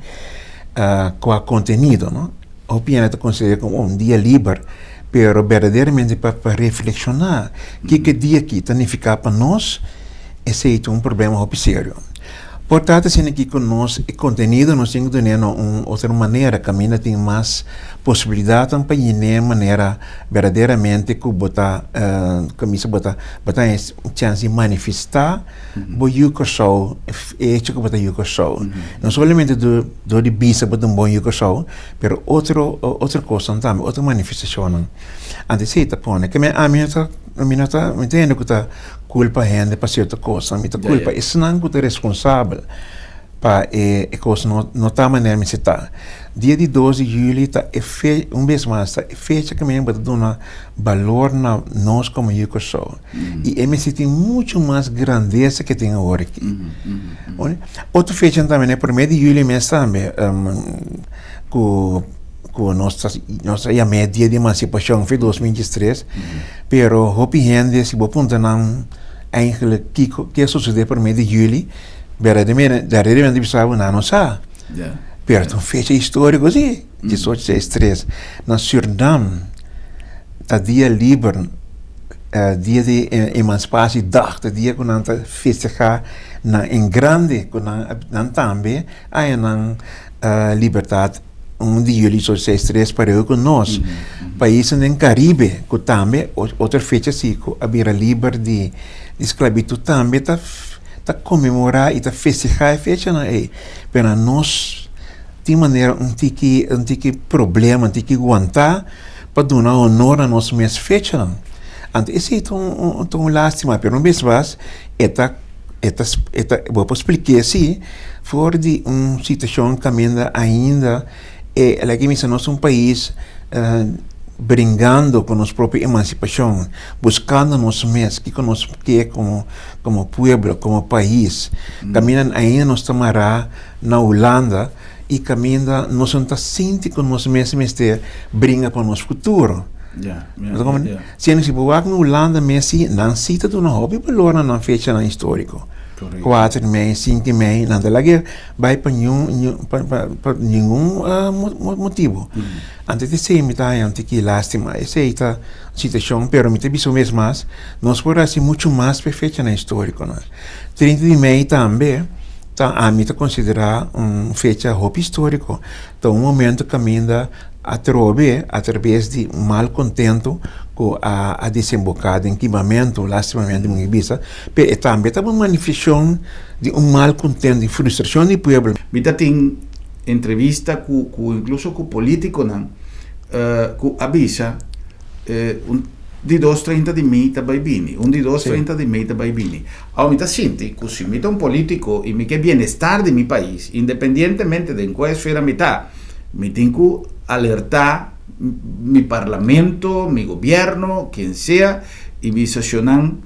kua kontenido, no. Hopi hende ta konsider'é komo un dia liber, pero berdaderamente pa pa reflekshoná kiko e dia aki ta nifiká pa nos, esei ta un problema hopi serio. Por ta asina aki ku nos e kontenido nos tin ku dun'é na un otro manera kaminda tin mas posibilidatnan pa yen'é manera berdaderamente ku bo ta kuminsá bo ta bo ta haña chèns di manifestá bo yu Kòrsou, e hecho ku bo ta yu Kòrsou. No solamente dor di bisa bo ta un bon yu Kòrsou, pero otro otro kosnan tambe, otro manifestashonnan. Anto esei ta pone ke mi ami no ta mi no ta mi ta hende ku ta kulpa hende pa sierto kosnan, mi ta kulpa esnan ku ta responsabel pa e e kos no no ta manera mester ta. Dia di 2 di juli ta e fe un bes mas ta e fecha ku mi bo ta duna balor na nos komo yu Kòrsou. I e mester tin muchu mas grandesa ke tin awor aki. Otro fecha tambe na e prome di juli mes tambe ku ku nos ta nos ta yam'é dia di emansipashon fe 2023, pero hopi hende si bo puntra nan eigenlijk kiko ke a sosodé prome di juli berdaderamente bisa bo nan no sa. Pero ta un fecha historiko si, 1863 na Surnam ta dia liber. Dia di Emansipatiedag ta dia ku nan ta festehá nan en grande ku nan nan tambe haña nan libertat 1 di juli so seis tres pareu ku nos. Paisnan den Karibe ku tambe otro fecha si ku a bira liber di sklabitut tambe ta ta konmemorá i ta festehá e fechanan ei. Pero nos tin manera un tiki un tiki problema un tiki wantá. pa duna honor na nos mes fechanan. Anto esei ta un ta un lastima, pero un bes mas e ta e ta e ta bo por splik'é si for di un situashon kaminda ainda e laga mi bisa nos ta un pais bringando ku nos propio emansipashon, buskando nos mes kiko nos ke komo komo pueblo, komo pais, kaminda ainda nos ta mará na Hulanda. I kaminda nos no ta sinti ku nos mes mester bringa pa nos futuro. Siendo si bo wak na Hulanda mes si, nan si ta duna hopi balor na nan fechanan históriko. Kuater mei, sinku mei, nan ta lag'é bai pa niun pa pa ningun motibu. Anto esei mi ta haña un tiki lástima. Esei ta situashon, pero mi ta bisa un bes mas, nos por hasi muchu mas pa e fechanan histórikonan. 30 di mei tambe ta ami ta konsiderá un fecha hopi históriko. Ta un momento kaminda atrobe atraves di malkontentu ku a a desemboká den kimamentu, lastimamente mi bisa, pero e tambe ta un manifestashon di un malkontentu, di frustrashon di pueblo. Mi ta tin entrevista ku ku inkluso ku politikonan ku a bisa un di dos 30 di mei ta bai bini, un di dos 30 di mei ta bai bini. Awor mi ta sinti ku si mi ta un politiko i mi ke bienestar di mi pais, independientemente den kua esfera mi ta, mi tin ku alertá mi parlamento, mi gobierno, ken sea, i bisa shonnan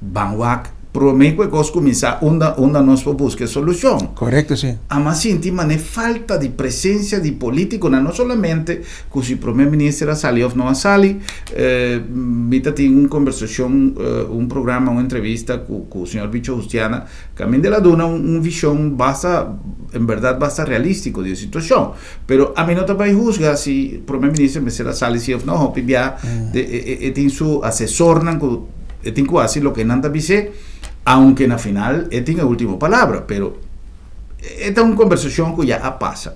ban wak promé ku e kos kuminsá unda unda nos por buska e solushon. Korekto, si. Ama sinti manera falta di presensia di politikonan, no solamente ku si prome minister a sali of no a sali. Mi ta tin un kombersashon, un programa, un entrevista ku ku señor Bicho Justiana, kaminda el a duna un vishon basta, en bèrdat basta realístiko di e situashon. Pero ami no ta bai husga si prome minister mester a sali si of no, hopi bia e tin su asesornan ku e tin ku hasi loke nan ta bis'é, aunke na final e tin e ultimo palabra, pero E ta un kombersashon ku ya a pasa.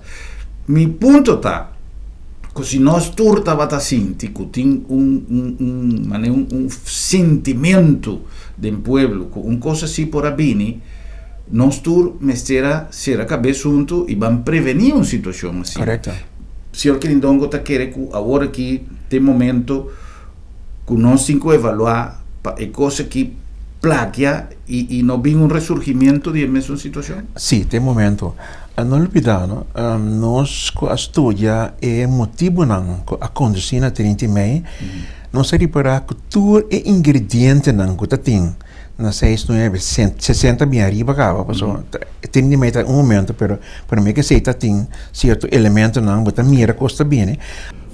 Mi punto ta ku si nos tur tabata sinti ku tin un un un manera un un sintimentu den pueblo ku un kos asi por a bini, nos tur mester a sera kabes huntu i ban prevení un situashon asi. Korekto. Señor Kirindongo ta kere ku awor aki ta e momento ku nos tin ku evaluá pa e kos aki plakia i no bin un resurgimiento di e mesun situashon? Sí, ta e momento. No lubidá, no, nos ku a studia e motibunan ku a kondusí na 30 di mei, nos a ripará ku tur e ingredientenan ku ta tin na seis, nuebe, sesenta bin ariba kaba, pasobra 30 di mei ta un momento, pero promé ku esei ta tin sierto elementonan, bo ta mira kos ta bini.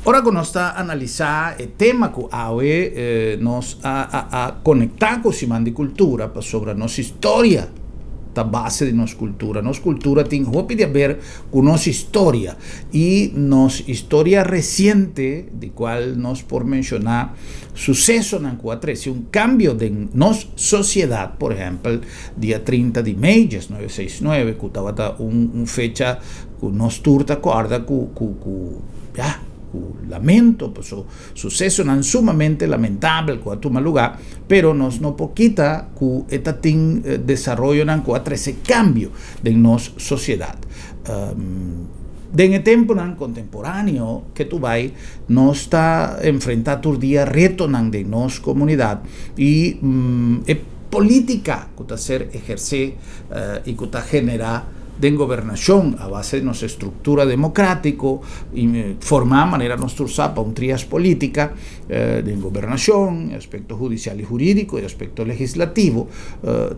Ora ku nos ta analisá e tema ku awe nos a a konektá ku Siman di Kultura pasobra nos historia ta base di nos kultura. Nos kultura tin hopi di aber ku nos historia i nos historia resiente di kual nos por menshoná susesonan ku a trese un kambio den nos sosiedat, por ehèmpel dia 30 di mei 1969 ku tabata un fecha ku nos tur ta kòrda ku ku ku ya ku lamento paso susesonan sumamente lamentabel ku a tuma lugá, pero nos no por kita ku e ta tin desaroyonan ku a trese kambio den nos sosiedat. Den e tempunan kontemporáneo ke tu bai nos ta enfrentá tur dia retonan den nos komunidat i e polítika ku ta ser ehersé i ku ta generá den gobernashon a base di nos estruktura demokratiko i formá manera nos tur sa pa un trias polítika den gobernashon, e aspekto hudisial i hurídiko, e aspekto legislativo.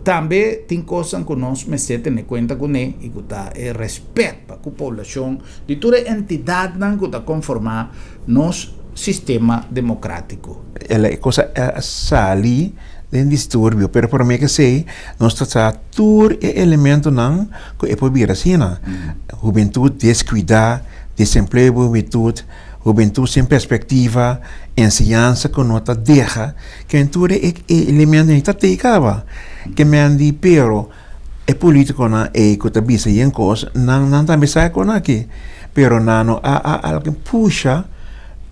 Tambe tin kosnan ku nos mester tene kuenta kuné i ku ta e rèspèt pa ku poblashon di tur e entidatnan ku ta konformá nos sistema demokratiko. E kos a sali den disturbio, pero promé ke esei nos ta sa tur e elementonan ku e por bira asina. Hubentut deskuidá, desempleo di hubentut, hubentut sin perspektiva, enseñansa ku no ta deha, ken tur e elementonan ta tei kaba. Ke men di pero e politikonan ei ku ta bisa yen kos, nan nan tambe sa e kon aki, pero nan no a a algin pusha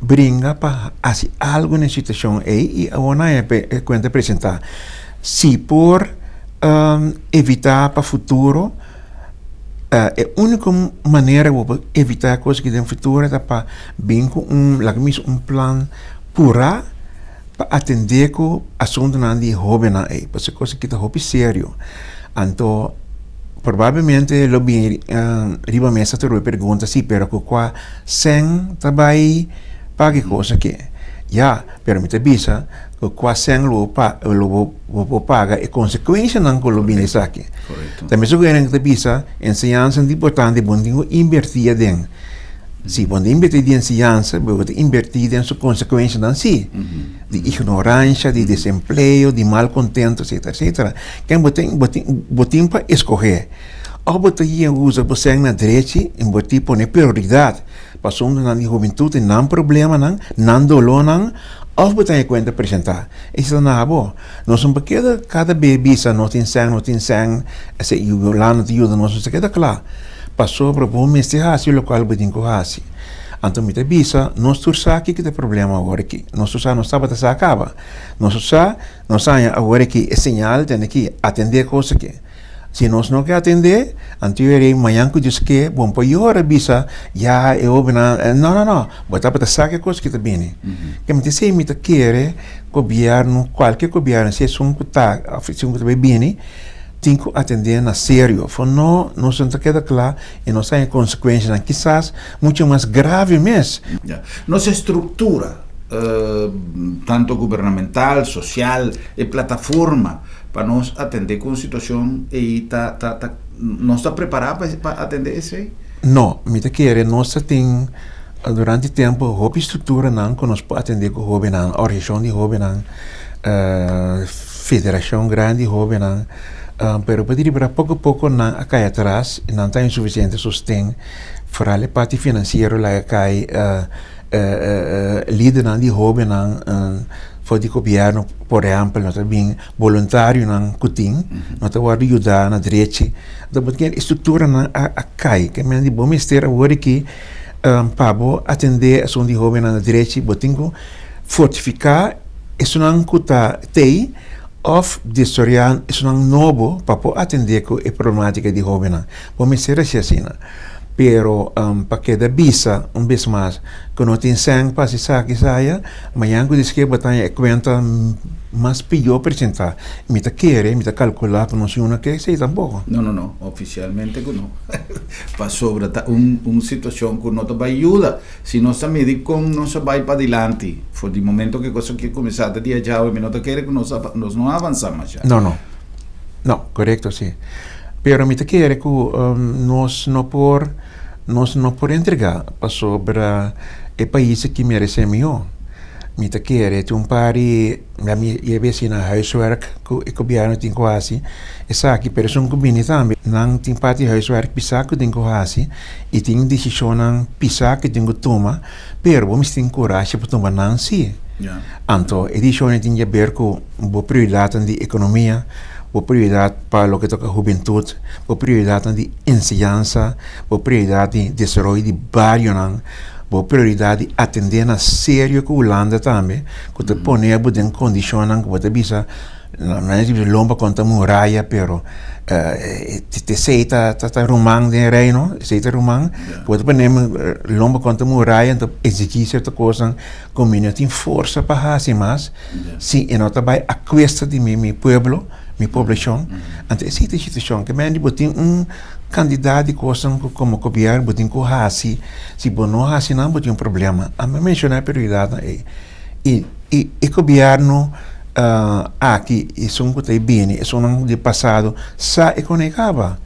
bringa pa hasi algu na e situashon ei i awor nan e kuenta presentá. Si por evitá pa futuro, e úniko manera ku bo por evitá e kos aki den futuro ta pa bin ku un, laga mi bisa un plan purá pa atendé ku asuntunan di hóbennan ei, pasobra e kos aki ta hopi serio. Anto probablemente lo bin riba mesa tur e pregunta si, pero ku kua sèn ta bai paga e kos aki? Ya, pero mi ta bisa ku kua sèn lo bo pa lo bo por paga e konsekuensianan ku lo bini esaki. Ta mesun ku hende ta bisa enseñansa ta importante, bo no tin ku invertí aden. Si bo no ta invertí den enseñansa, bo ta invertí den su konsekuenshanan sí, di ignoransha, di desempleo, di malkontento, etsetera, etsetera. Ken bo tin, bo tin, bo tin pa eskohé. Òf bo ta usa bo sèn na drechi i bo tin pone prioridat pa asuntunan di hubentut i nan problemanan, nan dolónan, òf bo ta haña kuenta presentá. Esei ta na bo. Nos no por keda kada be bisa nos tin sèn, nos tin sèn, esei Hulanda ta yuda nos, nos ta keda kla. Pasobra bo mester hasi lokual bo tin ku hasi. Anto mi ta bisa, nos tur sa kiko ta e problema awor aki. Nos tur sa, nos tabata sa kaba. Nos tur sa, nos haña awor aki e señal tene ki atendé kos aki. Si nos no ke atendé, anto e rei mañan ku Dios ke, bo no por yora bisa, ya e hóbennan, no, no, no, bo tabata sa ke kos ki ta bini. Ke mi ta esei mi ta kere gobièrnu, kualke gobièrnu, si esun ku ta òf esun ku ta bai bini, tin ku atendé na serio. For no, nos no ta keda kla i nos haña konsekuenshanan kisas muchu mas grave mes. Ya. Nos estruktura, tanto gubernamental, sosial, e plataforma pa nos atendé ku un situashon ei ta, ta, ta, nos ta prepará pa pa atendé esei? No, mi ta kere nos ta tin durante tempu hopi strukturanan ku nos por atendé ku hóbennan, organisashon di hóbennan, Federacion grandi hobennan, pero bo di bira poco poco nan a cay atras y nan ta insuficiente sosten, foral e parti financiero laga cay lidernan di hobennan for di gobierno por ehempel no ta bin boluntarionan cu tin no ta wordo yuda na drechi, enton bo tin e structuranan a cay, ke men di bo mester awor aki pa bo atende asunto di hobennan na drechi bo tin cu fortifica esunnan ku ta tei òf desaroyá esunnan nobo pa por atendé ku e problemátika di hóbennan. Bo mester hasi asina. Pero pa keda bisa un bes mas ku no tin sèn pa hasi esaki esaya, mañan ku disk'é bo ta haña e kuenta mas pió presentá. Mi ta kere, mi ta kalkulá ku nos yu no ke esei tampoko. No, no, no. Ofisialmente ku no. Pasobra ta un situashon ku no ta bai yuda. Si nos ta midi kon nos a bai padilanti for di momento ku e kos aki a kuminsá te dia djawe, mi no ta kere ku nos a nos no a avansá masha. No, no. No, korekto si. Pero mi ta kere ku nos no por nos no por entregá pasobra e pais aki meresé mihó. Mi ta kere tin un par di Mi yebe asina huiswerk ku e gobièrnu tin ku hasi esaki, pero esun ku bini tambe nan tin parti huiswerk pisá ku tin ku hasi i tin desishonnan pisá ku tin ku tuma, pero bo mester tin kurashi pa tuma nan si. Anto e desishonnan tin di haber ku bo prioridatnan di ekonomia, bo prioridat pa loke toka hubentut, bo prioridatnan di enseñansa, bo prioridat di desaroyo di barionan. Bo prioridat di atendé na serio ku Hulanda tambe, ku ta pone bo den kondishonnan ku bo ta bisa, no ta bisa lomba kontra muraya, pero esei ta ta ruman den Reino, esei ta ruman, ku bo ta pone lomba kontra muraya, anto eksigí sierto kosnan ku mi no tin forsa pa hasi mas, si e no ta bai a kuesta di mi pueblo, mi poblashon. Anto esei ta e situashon, ke men di bo tin un. Kantidat di kosnan ku komo gobièrnu bo tin ku hasi, si bo no hasi nan bo tin un problema. Ami a menshoná e prioridatnan ei. I i e gobièrnu aki, esun ku ta e bini, esunnan di pasado sa e kon e kaba,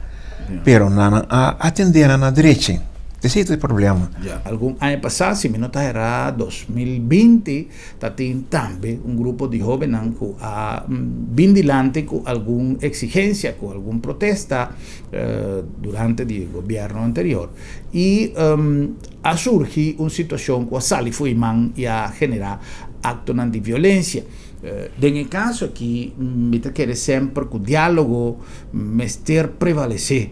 pero nan a atendé nan na drechi. Esei ta e problema. Ya, algun aña pasá, si mi no ta erá, 2020, Ta tin tambe un grupo di hóbennan ku a bin dilanti ku algun eksigensia, ku algun protesta durante di e gobièrnu anterior. I a surgi un situashon ku a sali fo'i man i a generá aktonan di violensia. Den e kaso aki mi ta kere semper ku diálogo mester prevalesé,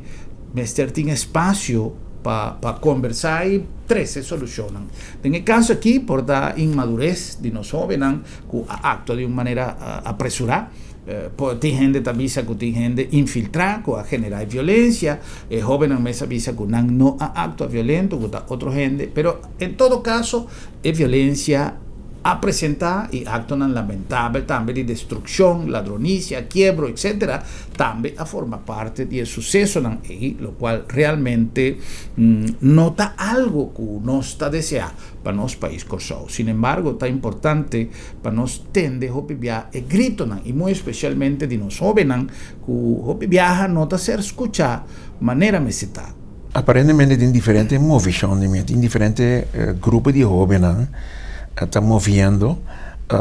mester tin espasio pa kombersá i trese solushonnan. Den e kaso aki por ta inmadures di nos hóbennan ku a aktua di un manera apresurá. Por tin hende ta bisa ku tin hende infiltrá ku a generá e violensia. E hóbennan mes a bisa ku nan no a aktua violento, ku ta otro hende. Pero en todo kaso e violensia a presentá i aktonan lamentabel tambe di destrukshon, ladronisia, kiebro, etcetera, tambe a forma parti di e susesonan ei, lokual realmente no ta algu ku nos ta deseá pa nos pais Kòrsou. Sinembargo, ta importante pa nos tende hopi bia e gritonan i muy espesialmente di nos hóbennan ku hopi biaha no ta ser skuchá manera mester ta. Aparentemente tin diferente movishon di mi, tin diferente grupo di hóbennan ta moviendo.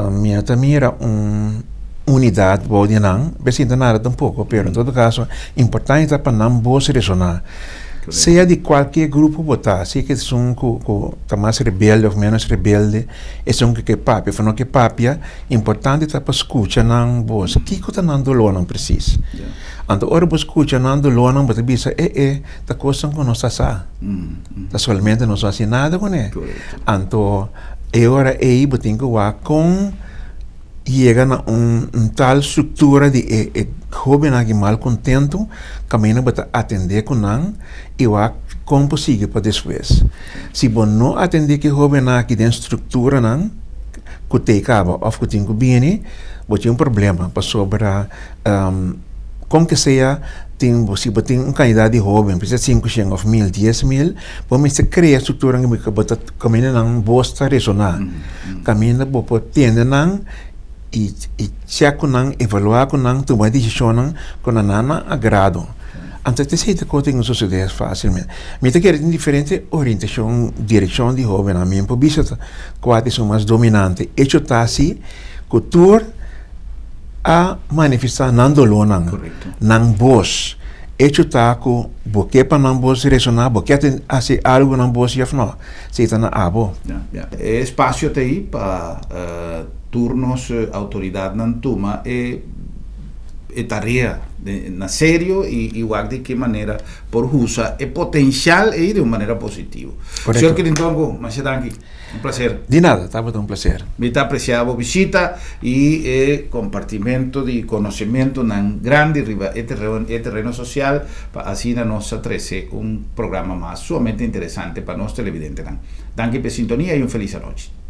Mi a ta mira un unidat bou di nan, bes ta nada tampoko, pero en todo kaso importante ta pa nan bos resoná. Sea di kualke grupo bo ta, sea ku esun ku ku ta mas rebelde òf ménos rebelde, esun ku ke papia òf no ke papia, importante ta pa skucha nan bos. Kiko ta nan dolónan presis? Anto ora bo skucha nan dolónan bo ta bisa, e e, ta kosnan ku nos ta sa. Ta solamente nos no hasi nada kuné. Anto e ora ei bo tin ku wak kon yega na un tal struktura di e e hóbennan aki malkontentu kaminda bo ta atendé ku nan i wak kon por sigui pa despues. Si bo no atendé ku e hóbennan aki den strukturanan ku t'ei kaba òf ku tin ku bini, bo tin un problema pasobra Kon ke sea, tin bo, si bo tin un kantidat di hóben, por ser 500 òf 1000, 10,000, bo mester krea struktura ku bo ta kaminda nan bos ta resoná. Kaminda bo por tende nan i i chèk ku nan, evaluá ku nan, tuma desishonnan ku na nan agrado. Anto esei ta kos tin ku sosodé fásilmente. Mi ta kere tin diferente orientashon, direkshon di hóbennan. Mi no por bisa kua ta esun mas dominante. Echo ta si ku tur. A manifestá nan dolónan, nan bos. Echo ta ku bo ke pa nan bos resoná, bo ke hasi algu ku nan bos yòf nò, esei ta na abo. Ya, e espasio ta ei pa tur nos outoridatnan tuma e e tarea na serio i wak di ki manera por usa e potensial ei di un manera positivo. Señor Kirintongo, masha danki. Un placer. Di nada, tabata un placer. Mi ta aprecia bo bishita y e compartimento di conocimentonan grandi riba e e terreno social pa asina nos a trece un programa mas sumamente interesante pa nos televidentenan. Danki p'e sintonia y un feliz anochi.